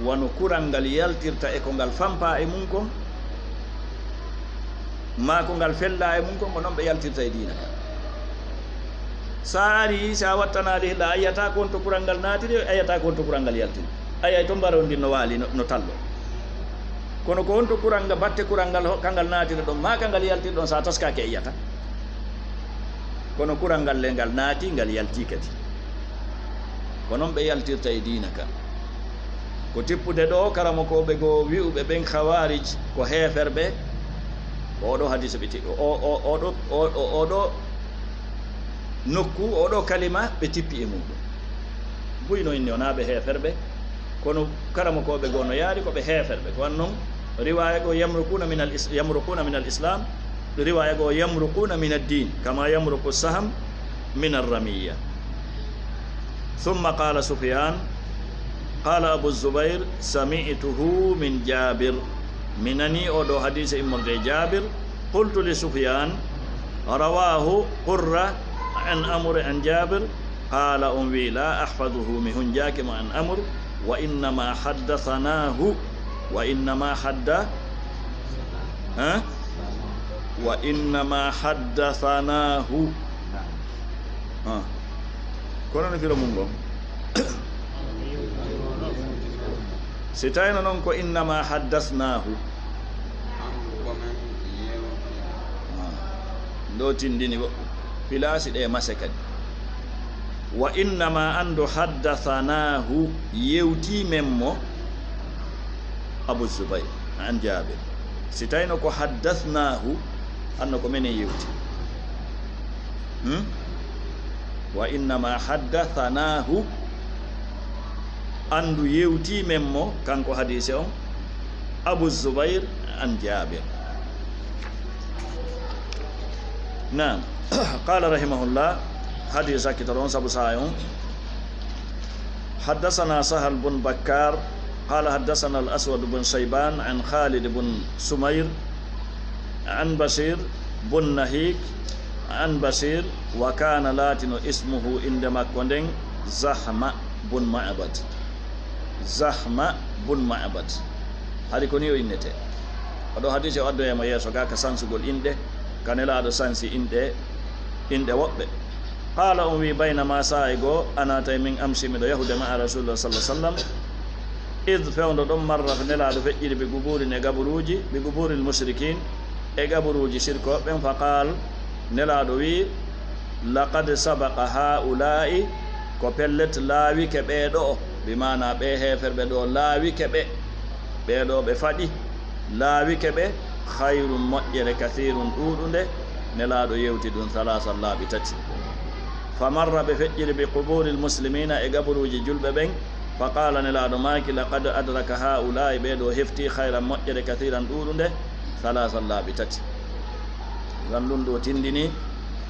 wano kural ngal yaltirta e ko ngal fampaa e mum kon, maa ko ngal fellaa e mum kon, ko non ɓe yaltirta e diina ka. Sa ari, sa wattanaali hila, a yi'ataa ko honto kural ngal naatiri, a yi'ataa ko honto kural ngal yaltiri. A yi'ay ton mbaroodi ndin no waali, no, no tallo. Kono ko honto kural ngal, batte kural ngal, ho-, ka ngal naatiri ɗon, maa ka ngal yaltiri ɗon, sa taskaaki a yi'ataa. Kono kural ngal le ngal naati, ngal yalti kadi. Ko non ɓe yaltirta e diina ka. Ko tippude ɗoo, karamokooɓe goo wi'uɓe ɓen Khawarij ko heeferɓe, ko oo ɗoo hadiisa ɓe ti-, o, o, oo ɗoo, o, o, oo ɗoo nokku, oo ɗoo kalima ɓe tippi e muuɗum. Buy no inni wonaa ɓe heeferɓe, kono karamokooɓe goo no yaari ko ɓe heeferɓe. Ko wan non, riwaaya goo yamruquna min al is-, yamruquna min al islam, riwaaya goo yamruquna min ad-din, kama yamruqu saham min ar-ramiya. Thumma qala Sufyan, qala Abu Zubair, sami'tuhu min Jabir. Mi nanii oo ɗoo hadiisa immorde e Jabir. Qultu li Sufyan, rawahu Qurra an Amr an Jabir? Qala, on wi'i, la ahfaduhu, mi hunjaaki mo an Amr, wa innama haddathanahu, wa innama hadda-, ha? Wa innama haddathanahu. Ha. Kono no firo mum ngon. Si tawino non ko innama haddasnahu. Ah, ndo tindini wo. Filasi ɗe mase kadi. Wa innama, andu, haddasanahu, yewti men mo, Abu Zubayr an Jabir. Si tawino ko haddasnahu, anno ko menen yewti. Hmm? Wa innama haddathanahu, andu yewti men mo, kanko hadise on, Abu Zubair an Jabir. Naam. Qala rahimahullah, hadis sakkitoro on sabu saha on. حدثنا سهل بن بكار قال حدثنا الأسود بن شيبان عن خالد بن سمير عن بشير بن نهيك عن بشير، وكان، laatino, اسمه، innde makko nden, Zahma bun Ma'bad. Zahma bun Ma'bad. Hari ko ni o innete. Oɗo hadisi o addoyama yeeso ga ka sansugol inɗe, ka Nelaaɗo sansi inɗe, inɗe woɓɓe. Qala, on wi, baynama, saa'i goo, ana, tawi min, amshi, miɗo yahude, ma'a Rasulillah sallallahu alaihi wasallam, id, fewndo ɗon, marra, Nelaaɗo feƴƴiri, bi quburin, e gaburuuji, bi quburil mushrikin, e gaburuuji sirkooɓe ɓen, fa qal, Nelaaɗo wi, laqad sabaqa haula'i, ko pellet laawike ɓee ɗo'o, bi maana ɓee heeferɓe ɗo'o laawike ɓe, ɓee ɗo'o ɓe faɗi, laawike ɓe, khayrun, moƴƴere, kathirun, ɗuuɗunde. Nelaaɗo yewti ɗum, thalathan, laabi tati. Fa marra, ɓe feƴƴiri, bi quburil muslimina, e gaburuuji julɓe ɓen. Fa qala, Nelaaɗo maaki, laqad adraka haula'i, ɓee ɗoo hefti, khayran, moƴƴere, kathiran, ɗuuɗunde, thalathan, laabi tati. Ngam ɗum ɗoo tindini,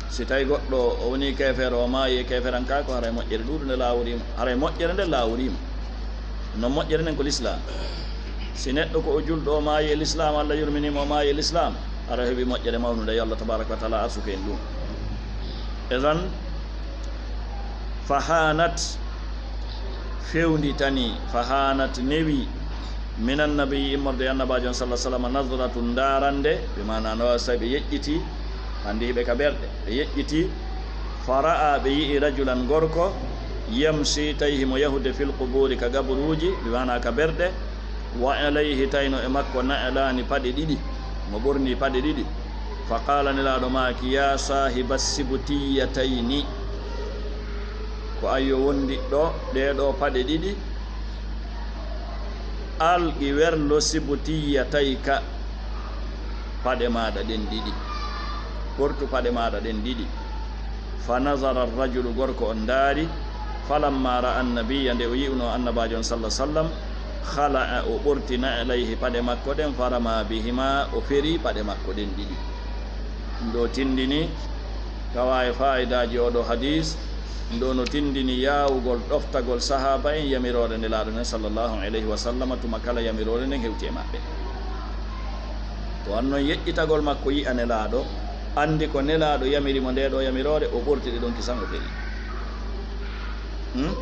si tawi goɗɗo o woni keefeero, o maayi e keeferankaaku, haray moƴƴere ɗuuɗunde laaworiima, haray moƴƴere nden laaworiima. Non moƴƴere nden ko lislaam. Si neɗɗo ko o julɗo, o maayi e lislaam, Allah yurminii mo, o maayi e lislaam, hara o heɓi moƴƴere mawnunde, yo Allah tabaraka wa taala arsuku en ɗum. Idan, fa hanat, fewnditani, fa hanat, newi, min annabi, immorde e annabaajo on, sallallahu alaihi wasallam, nazratun, ndaarande, bi maana no wawi so tawi ɓe yeƴƴiti, anndi hiɓe ka berɗe, ɓe yeƴƴiti, fa ra'a, ɓe yi'i, rajulan, gorko, yamshi, tawi himo yahude, fil qubuuri, ka gaburuuji, bi maana ka berɗe, wa alayhi, tawi no e makko, na'laani, paɗe ɗiɗi, mo ɓorni paɗe ɗiɗi. Fa qala, Nelaaɗo maaki, ya saahiba sibtiyatayni, ko an yo wondiɗɗo ɗee ɗoo paɗe ɗiɗi, alqi, werlo, sibtiyatayka, paɗe maaɗa ɗen ɗiɗi, ɓortu paɗe maaɗa ɗen ɗiɗi. Fa nazara arrajulu, gorko on ndaari, falamma ra'a annabiyya, nde o yi'unoo annabaajo on, sallallahu alaihi wasallam, Khala'a, o ɓorti na'layhi, paɗe makko ɗen, farama bihima, o feri paɗe makko ɗen ɗiɗi. Ɗum ɗo tindini tawa e faa'idaaji oɗo hadis, ɗum ɗo no tindini yaawugol ɗoftagol sahaaba en yamiroore Nelaaɗo nden sallallahu alayhi wa sallama tuma kala yamiroore nden hewti e maɓɓe. To an non yeƴƴitagol makko yi'a Nelaaɗo, anndi ko Nelaaɗo yamiri mo nde ɗo yamiroore, o ɓorti ɗe ɗon kisan o feri. Hmm?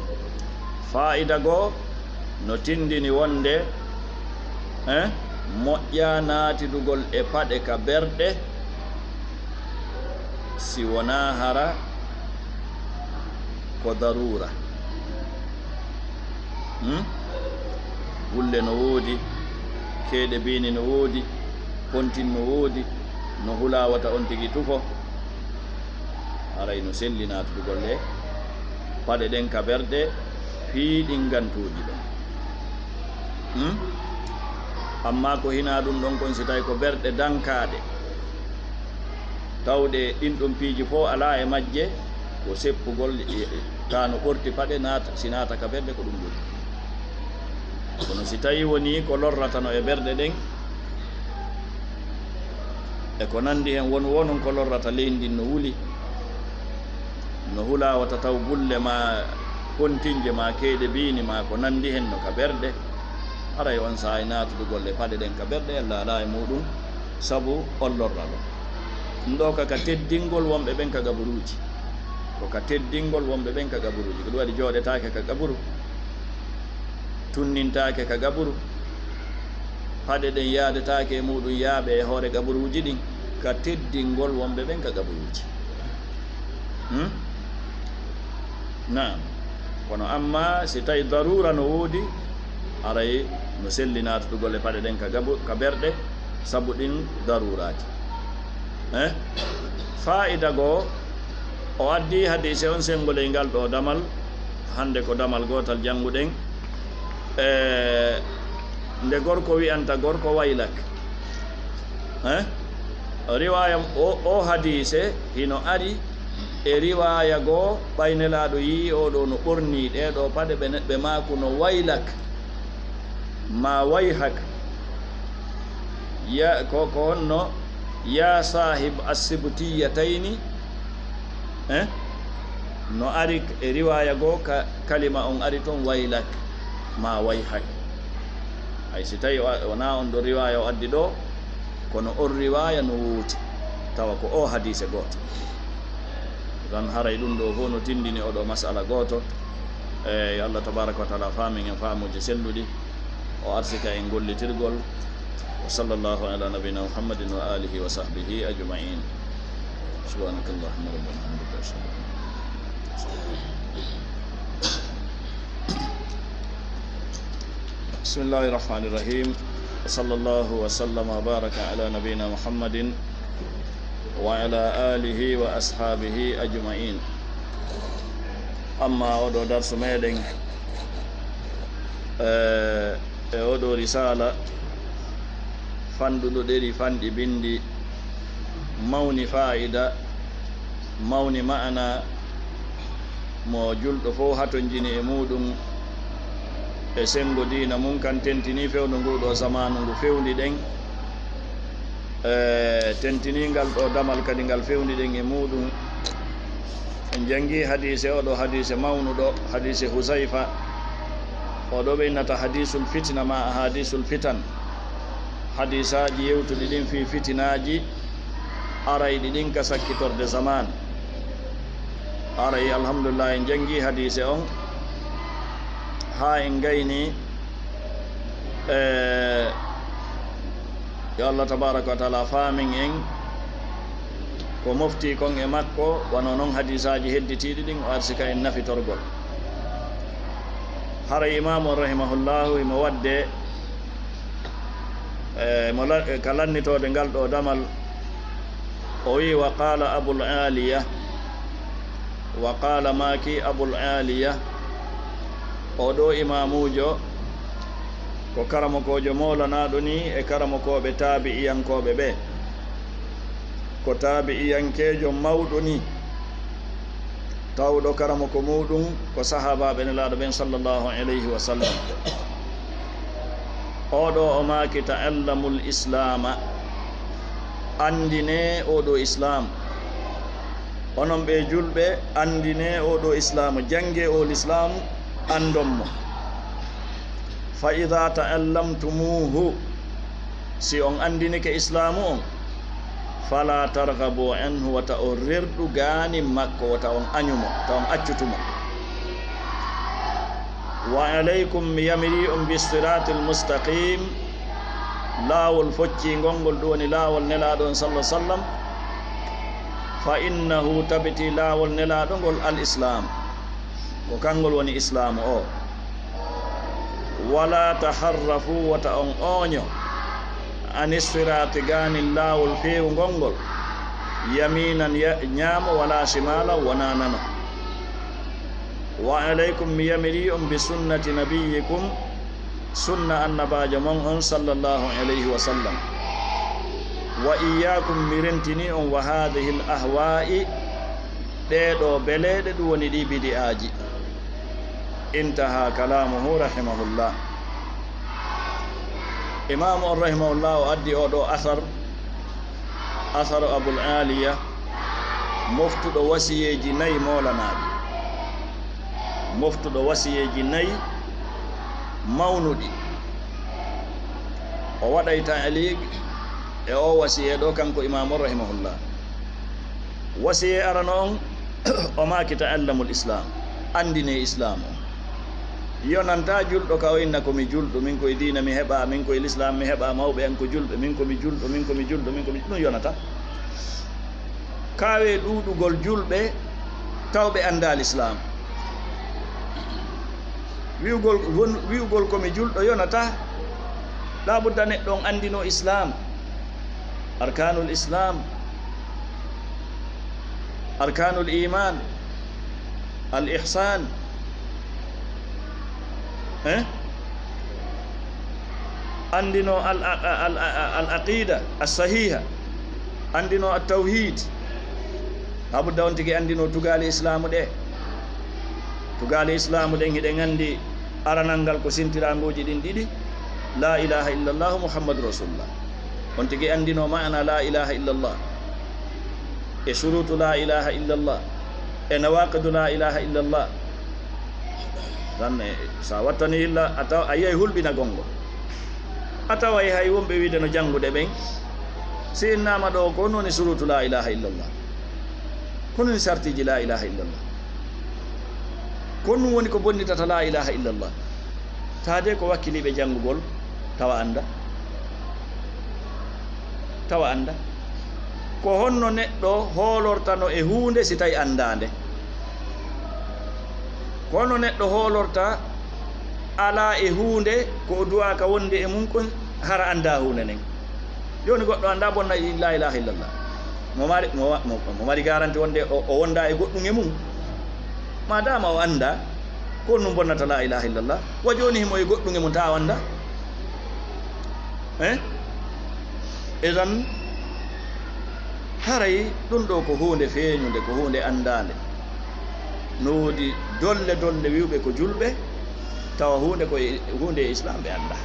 Faa'ida goo no tindini wonde, eh, moƴƴa naatidugol e paɗe ka berɗe si wonaa hara ko daruura. Hmm? Bulle no woodi, keeɗe biini no woodi, kontin no woodi, no hulaa wota on tigi tufo. Haray no selli naatudugol e paɗe ɗen ka berɗe fii ɗin ngantuuji ɗon. Hmm? Ammaa ko hinaa ɗum ɗon kon, si tawi ko berɗe dankaaɗe, tawɗe ɗin ɗon piiji fof alaa e majje, ko seppugol, e, e, taa no ɓorti paɗe naata, si naata ka berɗe, ko ɗum ɓuri. Kono si tawi wonii ko lorrata no e berɗe ɗen, e ko nanndi hen, won wonon ko lorrata leydi ndin no wuli, no hulaa wota taw bulle maa kontinje maa keeɗe biini maa ko nanndi hen no ka berɗe, haray on saa'i naatudugol e paɗe ɗen ka berɗe, Alla alaa e muuɗum sabu on lorra ɗon. Ɗum ɗo ka, ka teddingol wonɓe ɓen ka gaburuuji. Ko ka teddingol wonɓe ɓen ka gaburuuji. Ko ɗum waɗi jooɗetaake ka gaburu, tunnintaake ka gaburu. Paɗe ɗen yaadetaake e muuɗum yaaɓe e hoore gaburuuji ɗin, ka teddingol wonɓe ɓen ka gaburuuji. Hmm? Naam. Kono amma si tawi daruura no woodi, haray no selli naatudugol e paɗe ɗen ka gabu-, ka berɗe, sabu ɗin daruuraati. Eh? Faa'ida goo, o addi hadiise on sengoley ngal ɗo damal, hannde ko damal gootal jannguɗen. Eh, nde gorko wi'anta gorko waylak. Eh? Riwaaya o, o hadiise hino ari e riwaaya goo, ɓay Nelaaɗo yi'i oo ɗoo no ɓornii ɗee ɗoo paɗe, ɓe ne-, ɓe maaku no waylak, maa wayhak. Ya, ko, ko honno, "Ya saahib as-sibtiyatayni," eh? No ari e riwaaya goo ka kalima on ari ton, "Waylak," maa "Wayhak." Hay si tawi o, wonaa on ɗoo riwaaya o addi ɗoo, kono on riwaaya no wooti, tawa ko o hadiise gooto. Tan haray ɗum ɗoo fof no tindini oo ɗoo masala gooto. E yo Allah tabaraka wa taala faamin en faamuuji selluɗi, o arsika en gollitirgol. Wa sallallahu ala nabina Muhammadin wa alihi wa sahbihi ajma'in. Subhanakallahumma rabbana wa bihamdika, ashhadu an la ilaha illa anta, astaghfiruka wa atubu ilaik. بسم الله الرحمن الرحيم. وصلى الله وسلم وبارك على نبينا محمد وعلى آله وأصحابه أجمعين. Amma oo ɗoo darsu meɗen, eh, e oo ɗoo risaala fanɗuɗo ɗeri fanɗi binndi, mawni faa'ida, mawni ma'ana, mo julɗo fof hatonjini e muuɗum e senngo diina mum kan, tentinii fewndo nguu ɗoo zamaanu ngu fewndi ɗen, e tentinii ngal ɗoo damal kadi ngal fewndi ɗen e muuɗum. En janngii hadiise, oo ɗoo hadiise mawnuɗo, hadiise Huzayfa, oo ɗoo ɓe innata hadiisul fitina maa ahadiisul fitan. Hadiisaaji yewtuɗi ɗin fii fitinaaji arayɗi ɗin ka sakkitorde zamaan. Aray, alhamdulillah, en janngii hadiise on haa en gaynii, e, yo Allah tabaraka wa taala faamin en ko mofti kon e makko, wano non hadiisaaji hedditiiɗi ɗin o arsika en nafitorgol. Haray imaamu on rahimahullahu himo waɗde, e, mo la-, ka lannitoode ngal ɗoo damal, o wi'i, "Wa qaala Abul Aaliya, wa qaala maaki Abul Aaliya." Oo ɗoo imaamuujo ko karamokoojo moolanaaɗo nii e karamokooɓe taabi'iyankooɓe ɓee. Ko taabi'iyankeejo mawɗo nii, tawɗo karamoko muuɗum ko sahaabaaɓe Nelaaɗo ɓen sallallahu alayhi wa sallam. Oɗo o maaki, ta'allamul islaama, anndinee oɗo islaam. Onon ɓe julɓe, anndinee oɗo islaamu, janngee o lislaamu, anndon mo. Fa idaa ta'allamtumuuhu, si on anndinike islaamu on, falaa targhabu anhu, wata on rerɗu gaanin makko, wata on añu mo, wata on accutu mo. Wa alaykum, mi yamirii on, bi siraatil mustaqiim, laawol focciingol ngol, ɗum woni laawol Nelaaɗo on, sallallahu sallam. Fa innahu, tabiti laawol Nelaaɗo ngol, al islaam, ko kanngol woni islaamu o. Wala taharrafu, wota on ooño, ani siraati, gaanin laawol feewungol ngol, yamiinan, ya-, ñaamo, wala shimaalan, wonaa nano. Wa alaykum, mi yamirii on, bi sunnati nabiyyikum, sunna annabaajo mon on, sallallahu alayhi wa sallam. Wa iyyaakum, mi rentinii on, wa haadihil ahwaa'i, ɗee ɗoo beleeɗe, ɗum woni ɗii bidi'aaji. Intaha kalaamuhu rahimahullah. Imaamu on rahimahullah o addi oo ɗoo asar, asaru Abul Aaliya, moftuɗo wasiyeeji nayi moolanaaɗi, moftuɗo wasiyeeji nayi mawnuɗi. O waɗay ta'liq e oo wasiyee ɗoo, kanko Imaamu on rahimahullah. Wasiyee arano on, o maaki, ta'allamul islaam, anndinee islaam on. Yonantaa julɗo ka o inna, ko mi julɗo, min koye diina mi heɓaa, min koye lislaam mi heɓaa, mawɓe an ko julɓe, min ko mi julɗo, min ko mi julɗo, min ko mi, ɗum yonataa. Kaawee ɗuuɗugol julɓe taw ɓe anndaa lislaam. Wi'ugol, won, wi'ugol ko mi julɗo yonataa. Laa budda neɗɗo on anndinoo islaam. Arkaanul islaam, arkaanul iimaan, al ihsaan, eh? Anndinoo al, al, al, al aqiida as sahiiha, anndinoo at tawhiid. Laa budda on tigi anndinoo tugaale islaamu ɗee. Tugaale islaamu ɗen, hiɗen anndi aranal ngal ko sintiraanguuji ɗin ɗiɗi, laa ilaaha illallahu Muhammadu Rasulullah. On tigi anndinoo ma'ana laa ilaaha illallah, e suruutu laa ilaaha illallah, e nawaaqidu laa ilaaha illallah. Tan, e, so a wattanii illa, a taw-, a yiyay hulɓinagol ngol. A taway hay wonɓe wiide no janngude ɓen, si innaama ɗoo ko honɗun woni suruutu laa ilaaha illallah, ko honɗun woni sartiiji laa ilaaha illallah, ko honɗun woni ko bonnitata laa ilaaha illallah. Taade ko wakkiliiɓe janngugol, tawa annda, tawa annda. Ko honno neɗɗo hoolortano e huunde si tawi anndaa nde? Ko honno neɗɗo hoolorta alaa e huunde ko o duwaaka wonde e mum kon, hara anndaa huunde nden? Jooni goɗɗo anndaa bonna laa ilaaha illallah. Mo mari, mo, mo, mo mari garanti wonde o, o wondaa e goɗɗun e mum. Maadaama o anndaa, ko honɗun bonnata laa ilaaha illallah? Wa jooni himo e goɗɗun e mum, taa o anndaa? Eh? Idan, haray ɗun ɗoo ko huunde feeñunde, ko huunde anndaande. No woodi dolle dolle wi'uɓe ko julɓe, tawa huunde ko e, huunde e islaam ɓe anndaa.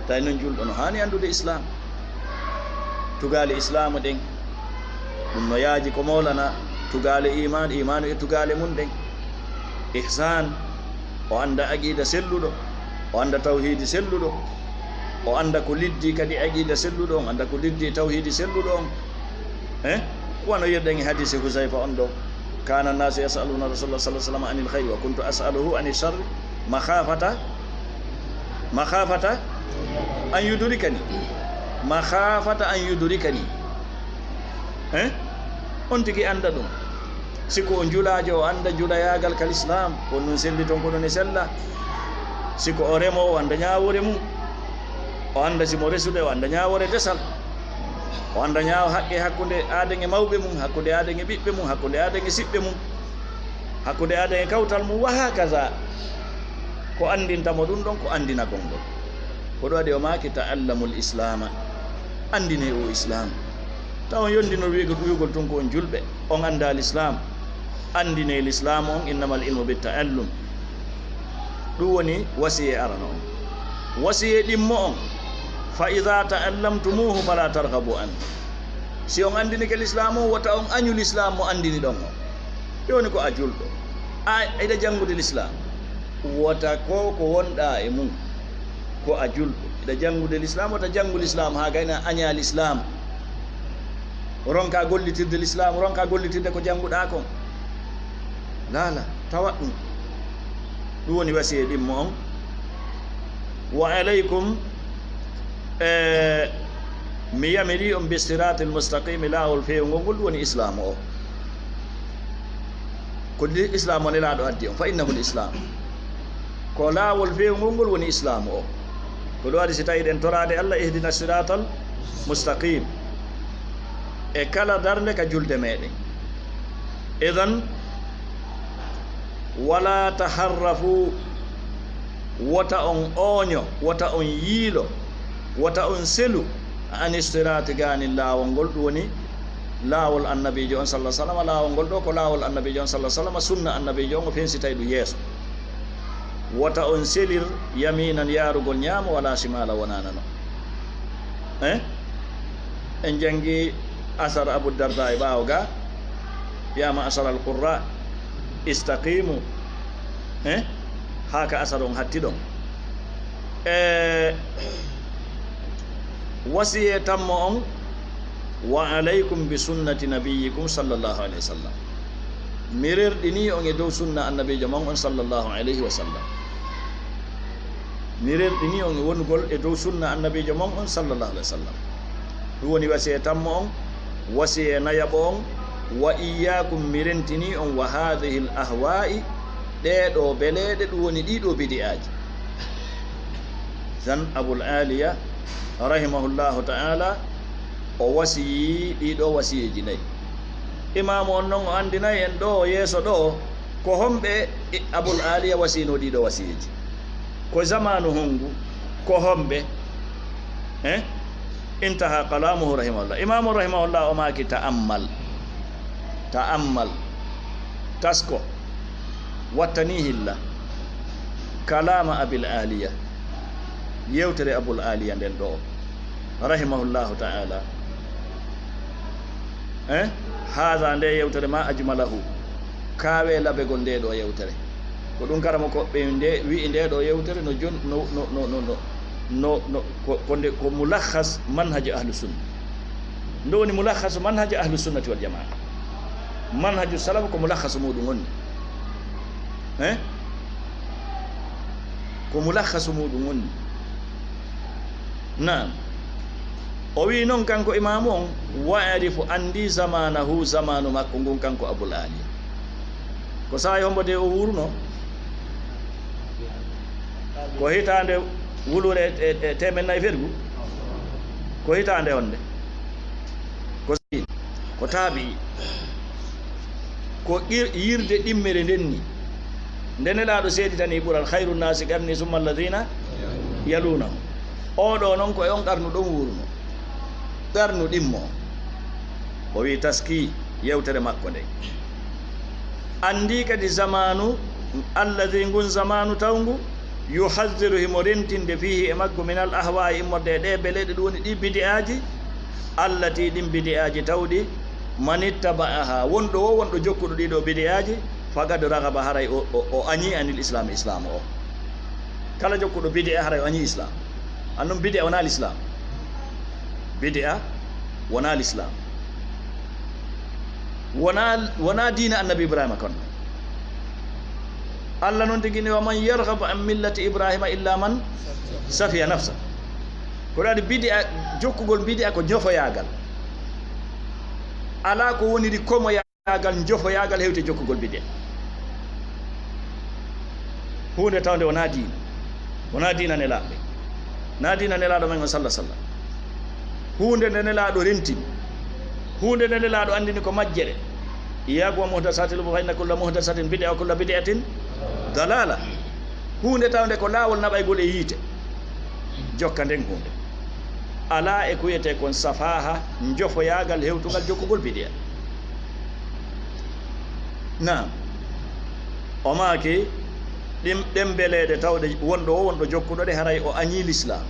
Tawi non julɗo no haani anndude islaam. Tugaale islaamu ɗen, ɗun no yaaji ko moolanaa. Tugaale iimaan, iimaanu e tugaale mun ɗen. Ihsaan, o annda aqiida selluɗo, o annda tawhiidi selluɗo, o annda ko liddii kadi aqiida selluɗo on, annda ko liddii tawhiidi selluɗo on. Eh? Wano yi'irɗen e hadiisi Husayfa on ɗoo, kaana annaasu yas'aluuna rasuulallaah sallallaahu alayhi wa sallam anil khayri wa kuntu as'aluhu ani sharri makhaafata, makhaafata an yudrikani, makhaafata an yudrikani. Eh? On tigi annda ɗun. Si ko o njulaajo, o annda njulayaagal ka lislaam, ko honɗun selli ton, ko honɗun e sella. Si ko o remoowo, o annda ñaawoore mun, o annda si mo resude, o annda ñaawoore desal, o annda ñaawo haqqe hakkunde aaden e mawɓe mun, hakkunde aaden e ɓiɓɓe mun, hakkunde aaden e siɓɓe mun, hakkunde aaden e kawtal mun, wa hakaza. Ko anndinta mo ɗun ɗon, ko anndinagol ngol. Ko ɗun waɗi o maaki, ta'allamul islaama, anndinee o islaam. Taw on yondinor wi'ugol, wi'ugol tun ko on julɓe, on anndaa lislaam. Anndinee lislaam on, innamal ilmu bit ta'allum. Ɗun woni wasiyee arano on. Wasiyee ɗimmo on, fa idaa ta'allamtumuuhu falaa targhabu an. Si on anndinike lislaam on, wota on añu lislaam mo anndini ɗon on. Jooni ko a julɗo, a iɗa janngude lislaam, wota ko ko wonɗaa e mum, ko a julɗo, iɗa janngude lislaam, wota janngu lislaam haa gayna añaa lislaam. Ronka gollitirde lislaam, ronka gollitirde ko jannguɗaa kon. Laala, tawa ɗum. Ɗum woni wasiyee ɗimmo on. Wa alaykum, e, mi yamiri on bi siraatil mustaqimi, laawol feewngol ngol, ɗum woni islaamu o. Ko ndi islaamu o Nelaaɗo addi on, fa innahu l islaam. Ko laawol feewngol ngol woni islaamu o. Ko ɗum waɗi si tawi ɗen toraade Allah, ihdina siraatal mustaqim, e kala darnde ka julde meɗen. Idan, wala taharrafu, wota on ooño, wota on yiilo, wota on selu, an istiraati gaani laawol ngol, ɗum woni laawol annabiijo on sallallahu alaihi wasallam. Laawol ngol ɗo ko laawol annabiijo on sallallahu alaihi wasallam, sunna annabiijo on o fensitay ɗum yeeso. Wota on selir yaminan yaarugol ñaamo, wala shimala wona nano. Eh? En janngi asar Abu Darda e ɓaawo ga, ya ma'ashar al-qurra, istaqimu. Eh? Haa ka asar on hatti ɗon. E wasiyee tammo on, wa alaykum bi sunnati nabiyyikum sallallahu alaihi wasallam. Mi rerɗinii on e dow sunna annabiijo mon on sallallahu alaihi wasallam. Mi rerɗinii on e wonugol e dow sunna annabiijo mon on sallallahu alaihi wasallam. Ɗum woni wasiyee tammo on, wasiyee nayaɓo on, wa iyyakum, mi rentinii on, wa hadhihi l ahwa'i, ɗee ɗoo beleeɗe, ɗum woni ɗii ɗoo bidi'aaji. Tan Abul Aliya, rahimahullahu ta'ala, o wasiyii ɗii ɗoo wasiyeeji nayi. Imaamu on non o anndinay en ɗoo yeeso ɗoo, ko homɓe Abul Aliya wasiyinoo ɗii ɗoo wasiyeeji. Ko zamaanu honngu, ko homɓe? Eh? Intaha kalamuhu rahimahullah. Imaamu rahimahullah o maaki, ta'ammal. Ta'ammal. Tasko. Wattanii hilla. Kalama Abil Aliya. Yewtere Abul Aliya nden ɗoo. Rahimahullahu ta'ala. Eh? Haada, nde yewtere ma ajmalahu. Kaawee labegol nde ɗoo yewtere. Ko ɗum karamoko ɓe nde wi'i nde ɗoo yewtere no jon-, no, no, no, no, no, no, no, ko, ko nde, ko mulakhas manhaju ahlu sunna. Nde woni mulakhasu manhaju ahlu sunnati wal jamaa. Manhaju salaf ko mulakhasu muɗum woni. Eh? Ko mulakhasu muɗum woni. Naam. O wi'i non kanko imaamu on, wa arifu, anndi zamanahu, zamanu makko ngun kanko Abul Aliya. Ko saa'i hombo de o wuuruno? Ko hitaande wuluure e, e, e teemen nayi fergu? Ko hitaande honde? Ko si-, ko taabi'i. Ko qir-, yirde ɗimmere nden ni. Nde Nelaaɗo seeditani ɓural, "Khayru nnaasi qarni summa alladhina yalunahum." Oo ɗoo non ko e on qarnu ɗon wuuruno. Qarnu ɗimmo. O wi'i taski yewtere makko nde. Anndi kadi zamaanu, alladhi, ngun zamaanu tawngu, yuhadhdhiru, himo rentinde, fiihi, e makko, min al ahwaa'i, immorde e ɗee beleeɗe, ɗum woni ɗii bidi'aaji, allati, ɗin bidi'aaji tawɗi, man ittaba'aha, wonɗo wo, wonɗo jokkuɗo ɗii ɗoo bidi'aaji, faqad raghaba, haray o, o, o añii anil islaami, islaamu o. Kala jokkuɗo bidi'a haray o añii islaam. Annun bidi'a wonaa lislaam. Bidi'a wonaa lislaam. Wonaa, wonaa diina annabi Ibrahima kon. Allah non tigi ni, "Wa man yarghabu an millati Ibrahima illa man safiya nafsa." Ko ɗaɗi bidi'a, jokkugol bidi'a ko jofoyaagal. Alaa ko woniri komoya- yaagal, njofoyaagal hewti jokkugol bidi'a. Huunde tawnde wonaa diina, wonaa diina Nelaaɗo, naa diina Nelaaɗo men on, salla salla. Huunde nde Nelaaɗo rentini, huunde nde Nelaaɗo anndini ko majjere. Iyyaakum wa muhdasatil umur, fa inna kulla muhdasatin bid'a, wa kulla bid'atin dalaala. Huunde tawnde ko laawol naɓaygol e yiite. Jokka nden huunde. Alaa e ko wiyetee kon safaaha, njofoyaagal, hewtungal jokkugol bidi'a. Naam. O maaki, Ɗim-, ɗembeleeɗe tawɗe wonɗo o, wonɗo jokkuɗo ɗe, haray o añii lislaam.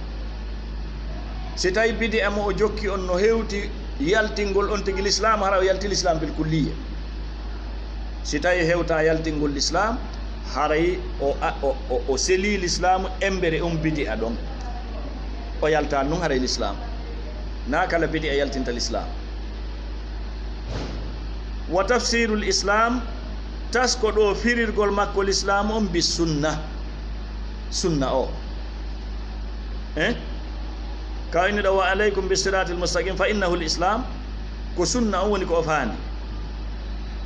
Si tawi bidi'a mo o jokki on no hewti yaltingol on tigi lislaam, haray o yalti lislaam bil kulliya. Si tawi hewta yaltingol lislaam, haray o, a-, o, o, o selii lislaamu embere on bidi'a ɗon. O yaltaani ɗum haray lislaam. Naa kala bidi'a yaltinta lislaam. Wa tafsirul islam, tasko ɗo firirgol makko lislaam on bi sunna. Sunna o. Eh? Ka inni ɗo, "Wa alaykum bi siratil mustaqim fa innahu l islam." Ko sunna on woni ko o faandi.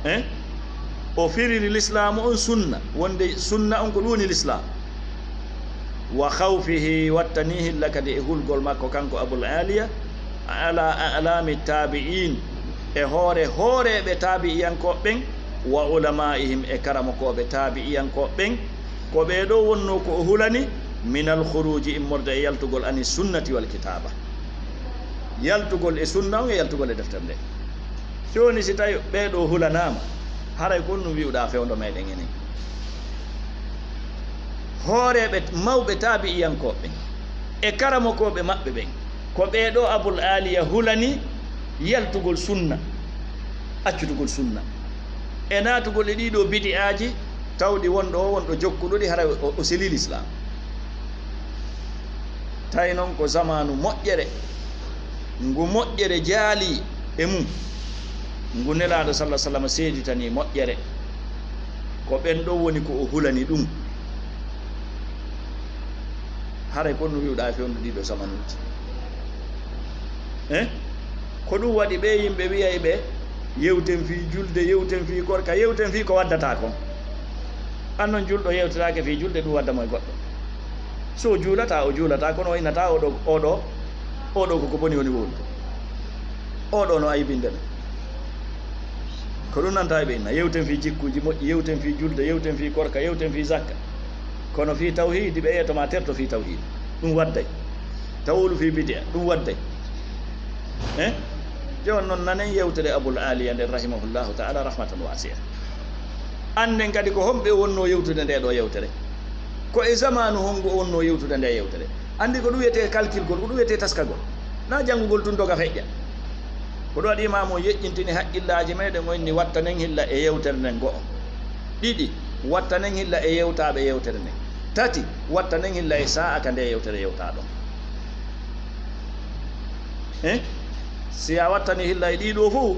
Eh? O firiri lislaamu on sunna, wonde sunna on ko ɗum woni lislaam. Wa khawfihi, wattani hilla kadi e hulgol makko kanko Abul Aliya, ala a'lami tabi'in, e hoore hooreeɓe tabi'iyankooɓe ɓen, wa ulama'ihim, e karamokooɓe tabi'iyankooɓe ɓen, ko ɓee ɗoo wonnoo ko o hulani, minal khuruji, immorde e yaltugol ani sunnati wal kitaba. Yaltugol e sunna on e yaltugol e deftere nde. Jooni si tawi ɓee ɗoo hulanaama, haray ko honɗum wi'uɗaa fewndo meɗen enen? Hooreeɓe mawɓe taabi'iyankooɓe ɓen e karamokooɓe maɓɓe ɓen, ko ɓee ɗoo Abul Aliya hulani yaltugol sunna, accutugol sunna, e naatugol e ɗii ɗoo bidi'aaji, tawɗi wonɗo o, wonɗo jokkuɗo ɗi, haray o, o selii lislaam. Tawi non ko zamaanu moƴƴere, ngu moƴƴere jaali e mum, ngu Nelaaɗo salla sallam seeditanii moƴƴere, ko ɓen ɗon woni ko o hulani ɗum. Haray ko no wi'uɗaa e fewndo ɗii ɗoo zamanuuji? Eh? Ko ɗum waɗi ɓee yimɓe wi'ay ɓe, yewten fii julde, yewten fii korka, yewten fii ko waddataa kon. An non julɗo yewtetaake fii julde, ɗum wadda mo e goɗɗo. So o juulataa, o juulataa, kono o innataa, "Oo ɗoo, oo ɗoo, oo ɗoo ko ko boni woni wowlude. Oo ɗoo no aybinde ɓe." Ko ɗum nanta e ɓe inna, yewten fii jikkuuji moƴƴi, yewten fii julde, yewten fii korka, yewten fii zakka. Kono fii tawhiidi, ɓe yeeto ma terto fii tawhiidi. Ɗum wadday. Tawolu fii bidi'a, ɗum wadday. Eh? Jooni non nanen yewtere Abul Aliya nden, rahimahullahu ta'ala, rahmatan wasi'a. Annden kadi ko homɓe wonnoo yewtude ndee ɗoo yewtere? Ko e zamaanu hongu o wonnoo yewtude ndee yewtere? Anndi ko ɗum wiyetee kalkilgol, ko ɗum wiyetee taskagol. Naa janngugol tun doga feƴƴa. Ko ɗum waɗi Imaamu o yeƴƴintini haqqillaaji meɗen, o inni wattanen hilla e yewtere nden go'o. Ɗiɗi, wattanen hilla e yewtaaɓe yewtere nden. Tati, wattanen hilla e saa'a ka ndee yewtere yewtaa ɗon. Eh? Si a wattani hilla e ɗii ɗoo fow,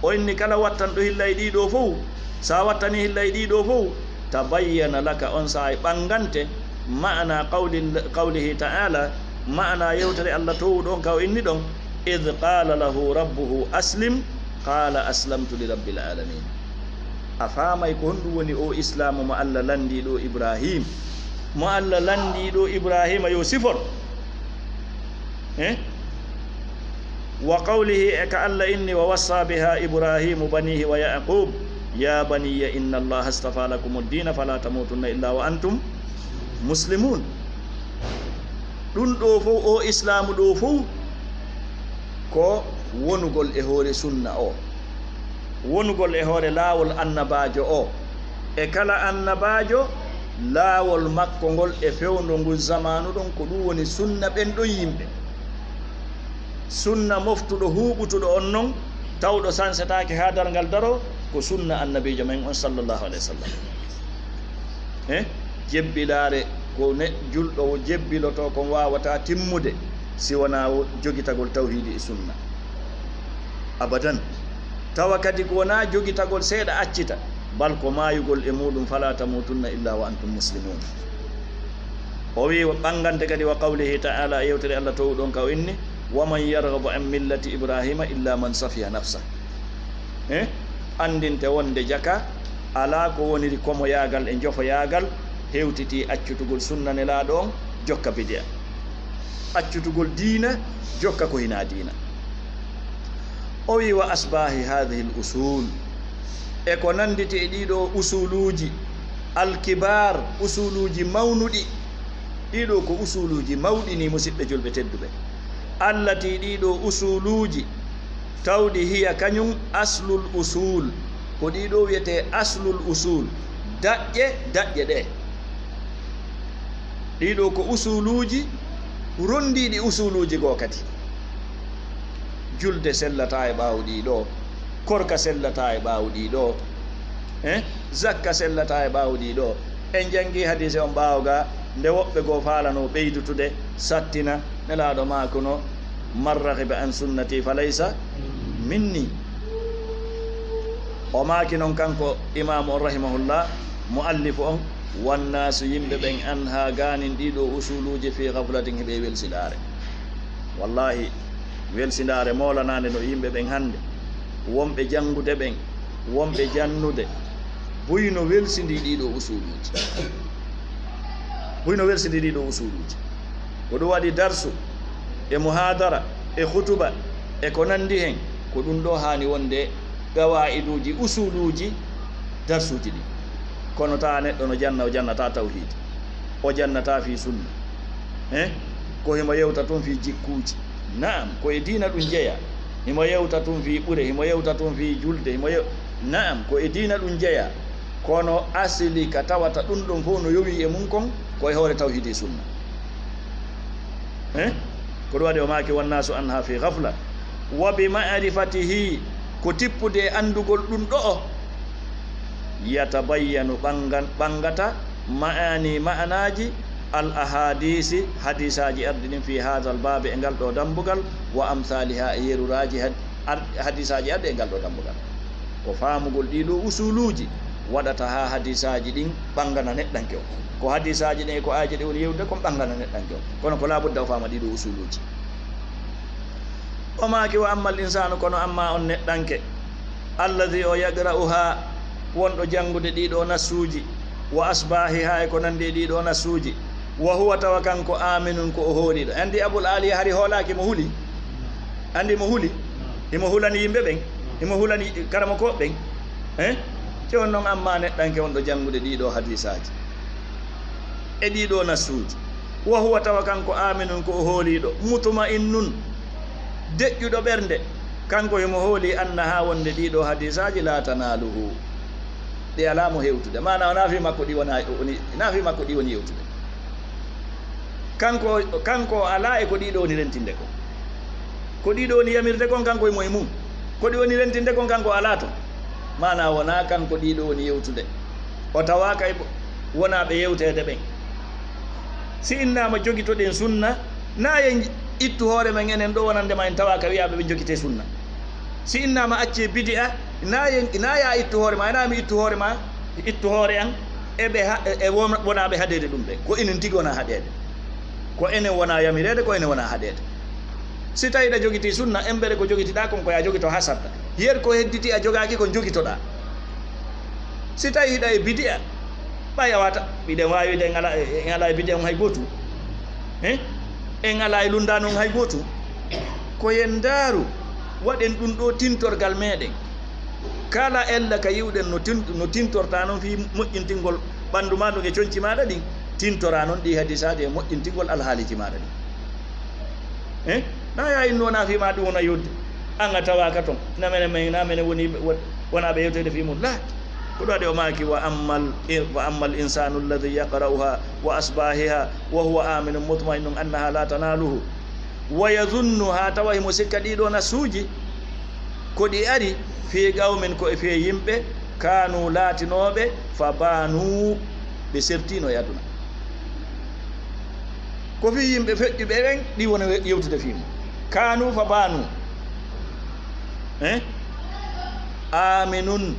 o inni kala wattanɗo hilla e ɗii ɗoo fow, si a wattani hilla e ɗii ɗoo fow, tabayyana laka, on saa'i ɓanngante, ma'ana qawli, qawlihi ta'ala, ma'ana yewtere Allah toowuɗo on ka o inni ɗon, "Idh qala lahu rabbuhu aslim, qala aslamtu li rabbil alamin." A faamay ko honɗum woni o islaamu mo Allah lanndii ɗoo Ibrahim, mo Allah lanndii ɗoo Ibrahima yo sifor? Eh? Wa qawlihi, e ka Allah inni, "Wa wassa biha Ibrahimu banihi wa Yaqub, ya baniya inna Allaha astafa lakumu ddina fala tamutunna illa wa antum muslimun." Ɗum ɗoo fow, o islaamu ɗoo fow, ko wonugol e hoore sunna o. Wonugol e hoore laawol annabaajo o. E kala annabaajo, laawol makko ngol e fewndo ngun zamaanu ɗon, ko ɗum woni sunna ɓen ɗon yimɓe. Sunna moftuɗo huuɓutuɗo on non, tawɗo sansetaake haa darngal daroo, ko sunna annabiijo men on, sallallahu alayhi wa sallam. Eh? Jebbilaare ko ne-, julɗo o jebbilotoo kon waawataa timmude si wonaa wo-, jogitagol tawhiidi e sunna. Abadan. Tawa kadi ko wonaa jogitagol seeɗa accita, bal ko maayugol e muuɗum, "Fala tamutunna illa wa antum muslimun." O wi'i, ɓanngante kadi wa qawlihi ta'ala, e yewtere Allah toowuɗo on ka o inni, "Wa man yarghabu an millati Ibrahima illa man safiha nafsa." Eh? Anndinte wonde jaka alaa ko woniri komoyaagal e njofoyaagal hewtitii accutugol sunna Nelaaɗo on, jokka bidi'a. Accutugol diina, jokka ko hinaa diina. O wi'i, "Wa asbahi hadhihi al-usul." E ko nannditi e ɗii ɗoo usuluuji, al-kibar, usuluuji mawnuɗi. Ɗii ɗoo ko usuluuji mawɗi nii, musiɓɓe julɓe tedduɓe. Allati, ɗii ɗoo usuluuji, tawɗi hiya kañum aslul usul. Ko ɗii ɗoo wiyetee aslul usul. Daƴƴe, daƴƴe ɗee. Ɗiɗo ko usuluuji ronndiiɗi usuluuji goo kadi. Julde sellataa e ɓaawo ɗiɗo, korka sellataa e ɓaawo ɗiɗo, eh? Zakka sellataa e ɓaawo ɗiɗo. En janngii hadiise on ɓaawo ga, nde woɓɓe goo faalano ɓeydutude, sattina, Nelaaɗo maakuno, "Man ragiba an sunnati fa laysa minni." O maaki non kanko imaamu on rahimahullah, muallifu on, "Wannaasu yimɓe ɓen anha gaanin ɗiɗo usuluuji fi ghaflatin hiɓe welsindaare." Wallahi, welsindaare moolanaande no yimɓe ɓen hannde. Wonɓe janngude ɓen, wonɓe jannude, buy no welsindii ɗiɗo usuluuji. Buy no welsindii ɗiɗo usuluuji. Ko ɗum waɗi darsu, e muhaadara, e khutuba, e ko nanndi hen, ko ɗum ɗo haani wonde gawaa'iduuji, usuluuji, darsuuji ɗin. Kono taa neɗɗo no janna, o jannataa tawhiid, o jannataa fii sunna. Eh? Ko himo yewta tun fii jikkuuji. Naam, ko e diina ɗum jeyaa. Himo yewta tun fii ɓure, himo yewta tun fii julde, himo yew-, naam, ko e diina ɗum jeyaa. Kono asili ka tawata ɗum ɗon fof no yowii e mum kon, ko e hoore tawhiidi sunna. Eh? Ko ɗum waɗi o maaki, "Wannaasu anha fi ghafla." Wa bi ma'rifatihi, ko tippude e anndugol ɗum ɗo o. Yatabayyanu, ɓanngan-, ɓanngata, ma'ani, ma'anaaji, al ahadisi, hadiisaaji arɗi ɗin, fi haadal baabi, e ngal ɗo dambugal, wa amsaaliha, e yeruraaji had-, ar-, hadiisaaji arɗi e ngal ɗo dambugal. Ko faamugol ɗii ɗoo usuluuji waɗata haa hadiisaaji ɗin ɓanngana neɗɗanke on. Ko hadiisaaji ɗin e ko aayeeje ɗe woni yewtude kon ɓanngana neɗɗanke on. Kono ko laabudda o faama ɗii ɗoo usuluuji. O maaki, "Wa ammal insaanu, kono amma on neɗɗanke, alladhi o yaqra'uha, wonɗo janngude ɗii ɗoo nassuuji, wa asbaahiha, e ko nanndi e ɗii ɗoo nassuuji, wa huwa, tawa kanko, aaminun, ko o hooliiɗo." Anndi Abul Aaliya hari hoolaaki mo huli? Anndi mo huli? Himo hulani yimɓe ɓen? Himo hulani karamokooɓe ɓen? Eh? Jooni non, amma neɗɗanke wonɗo janngude ɗii ɗoo hadiisaaji e ɗii ɗoo nassuuji, wa huwa, tawa kanko, aaminun, ko o hooliiɗo, mutma'innun, deƴƴuɗo ɓernde, kanko himo hooli annaha, wonde ɗii ɗoo hadiisaaji, la tanaaluhu, ɗi alaa mo hewtude. Maana, wonaa fii makko ɗi wona, woni, hinaa fii makko ɗi woni yewtude. Kanko, kanko o alaa e ko ɗii ɗoo woni rentinde kon. Ko ɗii ɗoo woni yamirde kon, kanko himo e mum. Ko ɗi woni rentinde kon, kanko o alaa ton. Maana, wonaa kanko ɗii ɗoo woni yewtude. O tawaaka e bo-, wonaaɓe yewteede ɓen. Si innaama jogitoɗen sunna, na en ittu hoore men enen ɗoo wonande ma en tawaaka wi'aaɓe ɓe jogitee sunna. Si innaama accee bidi'a, na en, na ya ittu hoore ma, na mi ittu hoore ma, ittu hoore an, e ɓe ha-, e won-, wonaaɓe haɗeede ɗum ɓe. Ko enen tigi wonaa haɗeede. Ko enen wonaa yamireede, ko enen wonaa haɗeede. Si tawii ɗa jogitii sunna, embere ko jogitiɗaa kon ko ya jogito haa saɗɗa. Yer ko hedditi a jogaaki kon jogitoɗaa. Si tawii hiɗa e bidi'a, ɓay a wata, miɗen waawi wi'ude en alaa, en alaa e bidi'a on hay gootu. Eh? En alaa e lunndaano on hay gootu. Ko yen ndaaru, waɗen ɗum ɗoo tintorgal meeɗen. Kala ella ka yi'uɗen no tin-, no tintortaa non fii moƴƴintingol ɓanndu maa ndun e conci maaɗa ɗin, tintoraa non ɗii hadiisaaji e moƴƴintingol alhaaliiji maaɗa ɗin. Eh? Na ya innu wonaa fii maa ɗum wona yodde. An a tawaaka ton. Na menen men, na menen woni, won-, wonaa ɓe yewteede fii mun. Laa. Ko ɗum waɗi o maaki, "Wa ammal, wa ammal insaanu alladhi yaqra'uha wa asbaahiha wa huwa aaminun mutma'innun annaha la tanaaluhu." Wa yazunnu, haa tawa himo sikka ɗii ɗoo nassuuji, ko ɗi ari fii qawmin, ko e fii yimɓe, kaanu, laatinooɓe, fa baanu, ɓe sertiino e aduna. Ko fii yimɓe feƴƴuɓe ɓen, ɗi woni we-, yewtude fii mum. Kaanu fa baanu. Eh? Aaminun,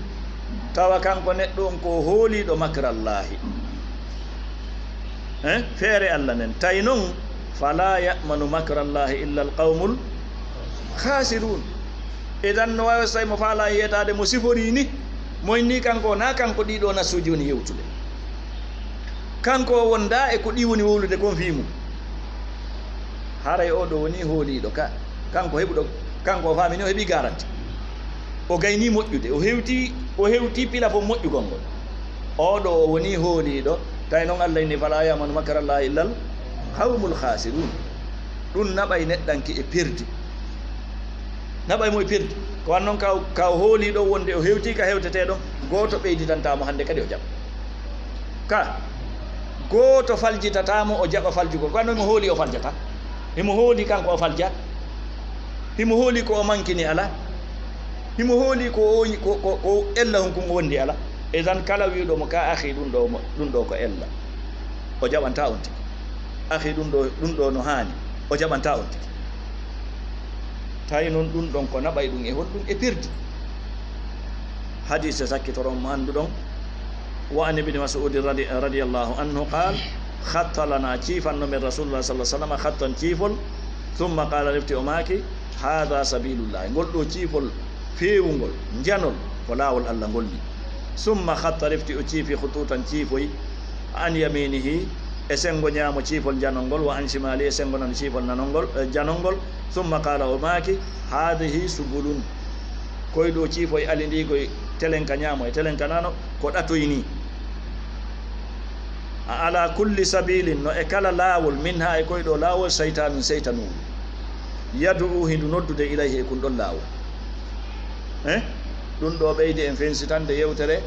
tawa kanko neɗɗo on ko o hooliiɗo makrallaahi. Eh? Feere Alla nden. Tawi non, "Falaa ya'manu makrallaahi illa al-qawmul khaasiruun." Idan no waawi so tawi mo faalaa yeetaade mo siforii ni, mo inni kanko, na kanko ɗii ɗoo nassuuji woni yewtude. Kanko o wondaa e ko ɗi woni wowlude kon fii mum. Haray oo ɗoo woni hooliiɗo ka, kanko heɓuɗo, kanko o faamini o heɓii garanti. O gaynii moƴƴude, o hewtii, o hewtii pilafon moƴƴugol ngol. Oo ɗoo o woni hooliiɗo, tawi non Alla inni, "Falaa ya'manu makrallaahi illal qawmul khaasiruun." Ɗum naɓay neɗɗanke e perdi. Naɓay mo e perdi. Ko wan non ka o, ka o hoolii ɗoo wonde o hewtii ka hewtetee ɗon, gooto ɓeyditantaa mo hannde kadi o jaɓa. Ka, Gooto faljitataa mo, o jaɓa faljugol. Kono himo hooli o faljataa. Himo hooli kanko o falja. Himo hooli ko o mankini alaa. Himo hooli ko o, ko, ko, ko ella hon kun o wondi alaa. Idan kala wi'uɗo mo ka akhi ɗun ɗo mo, ɗun ɗo ko ella. O jaɓantaa on tigi. Akhi ɗun ɗo, ɗun ɗo no haani. O jaɓantaa on tigi. Tawi non ɗun ɗon ko naɓay ɗun e honɗun e perdi. Hadiise sakkitoron mo annduɗon. Wa an ibni Mas'udin radi-, radiyallahu anhu qaal, khatta lana, ciifanno men Rasulullah sallallahu alaihi wasallam, khattan, ciifol, thumma qaala, refti o maaki, haadha sabilullahi, ngol ɗo ciifol feewungol, njanol, ko laawol Allah ngol ni. Thumma khatta, refti o ciifi khututan, ciifoy, an yaminihi, e sengo nyaamo ciifol njanol ngol, wa an shimali, e sengo nano ciifol nanol ngol, eh, janol ngol. Thumma qaala, o maaki, hadhihi subulun. Koy ɗo ciifoy ali ndi koy telenka nyaamo e telenka nano, ko ɗatoy ni. A ala kulli sabilin, no e kala laawol, minha, e koy ɗo laawol, shaytanun, shaytanu. Yad'u, hindu noddude, ilayhi, e kun ɗon laawol. Eh? Ɗun ɗo ɓeydi en fensitande yewtere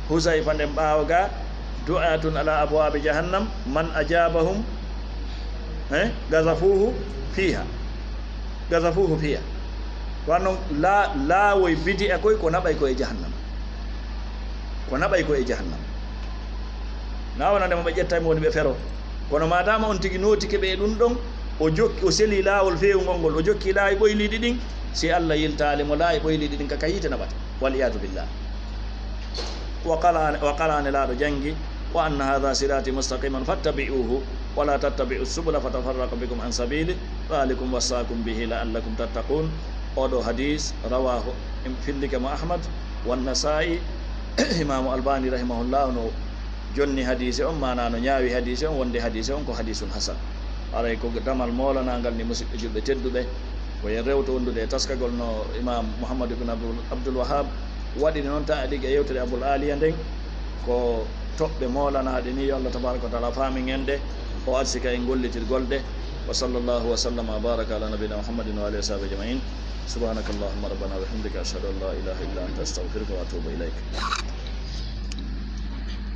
Huzayfa nden ɓaawo ga, du'atun ala abwaabi jahannam, man ajabahum, eh, gazafuhu fiha. Gazafuhu fiha. Ko non la-, laawoy bidi'a koy ko naɓay ko e jahannam. Ko naɓay ko e jahannam. Na wonande mo ɓe ƴettay mo woni ɓe fero. Kono maadaama on tigi nootike ɓe e ɗun ɗon, o jokki, o seli laawol feewungol ngol, o jokki laayi ɓoyliiɗi ɗin, si Allah yiltaali mo laayi ɓoyliiɗi ɗin ka, ka yiite naɓata. Wal iyaadu billah. Wa qala, wa qala, Nelaaɗo janngi, wa anna hadha sirati mustaqiman fattabi'uhu, wa la tattabi'u subula fatafarraqa bikum an sabili, dhalikum wassakum bihi la'allakum tattaqun. Oɗo hadis, rawahu, im-, fillike mo Ahmad, wa Nasa'i, Imaamu Albani rahimahullah no jonni hadiise on, maanaa no ñaawi hadiise on, wonde hadiise on ko hadiisun hasan. Haray ko damal moolanaangal ni, musidɓe julɓe tedduɓe, ko en rewto wondude e taskagol no Imaam Muhammad ibn Abdul, Abdul Wahhab waɗini noon taaliq e yewtere Abul Aliya nden, ko toɓɓe moolanaaɗe ni, yo Allah tabaraka wa taala faamin en ɗe, o arsika en gollitirgol ɗe. Wa sallallahu wa sallama wa baraka ala nabina Muhammadin wa alihi wa sahbihi ajma'in. Subhanakallahumma rabbana wa bihamdika, ashhadu an la ilaha illa anta, astaghfiruka wa atubu ilayk.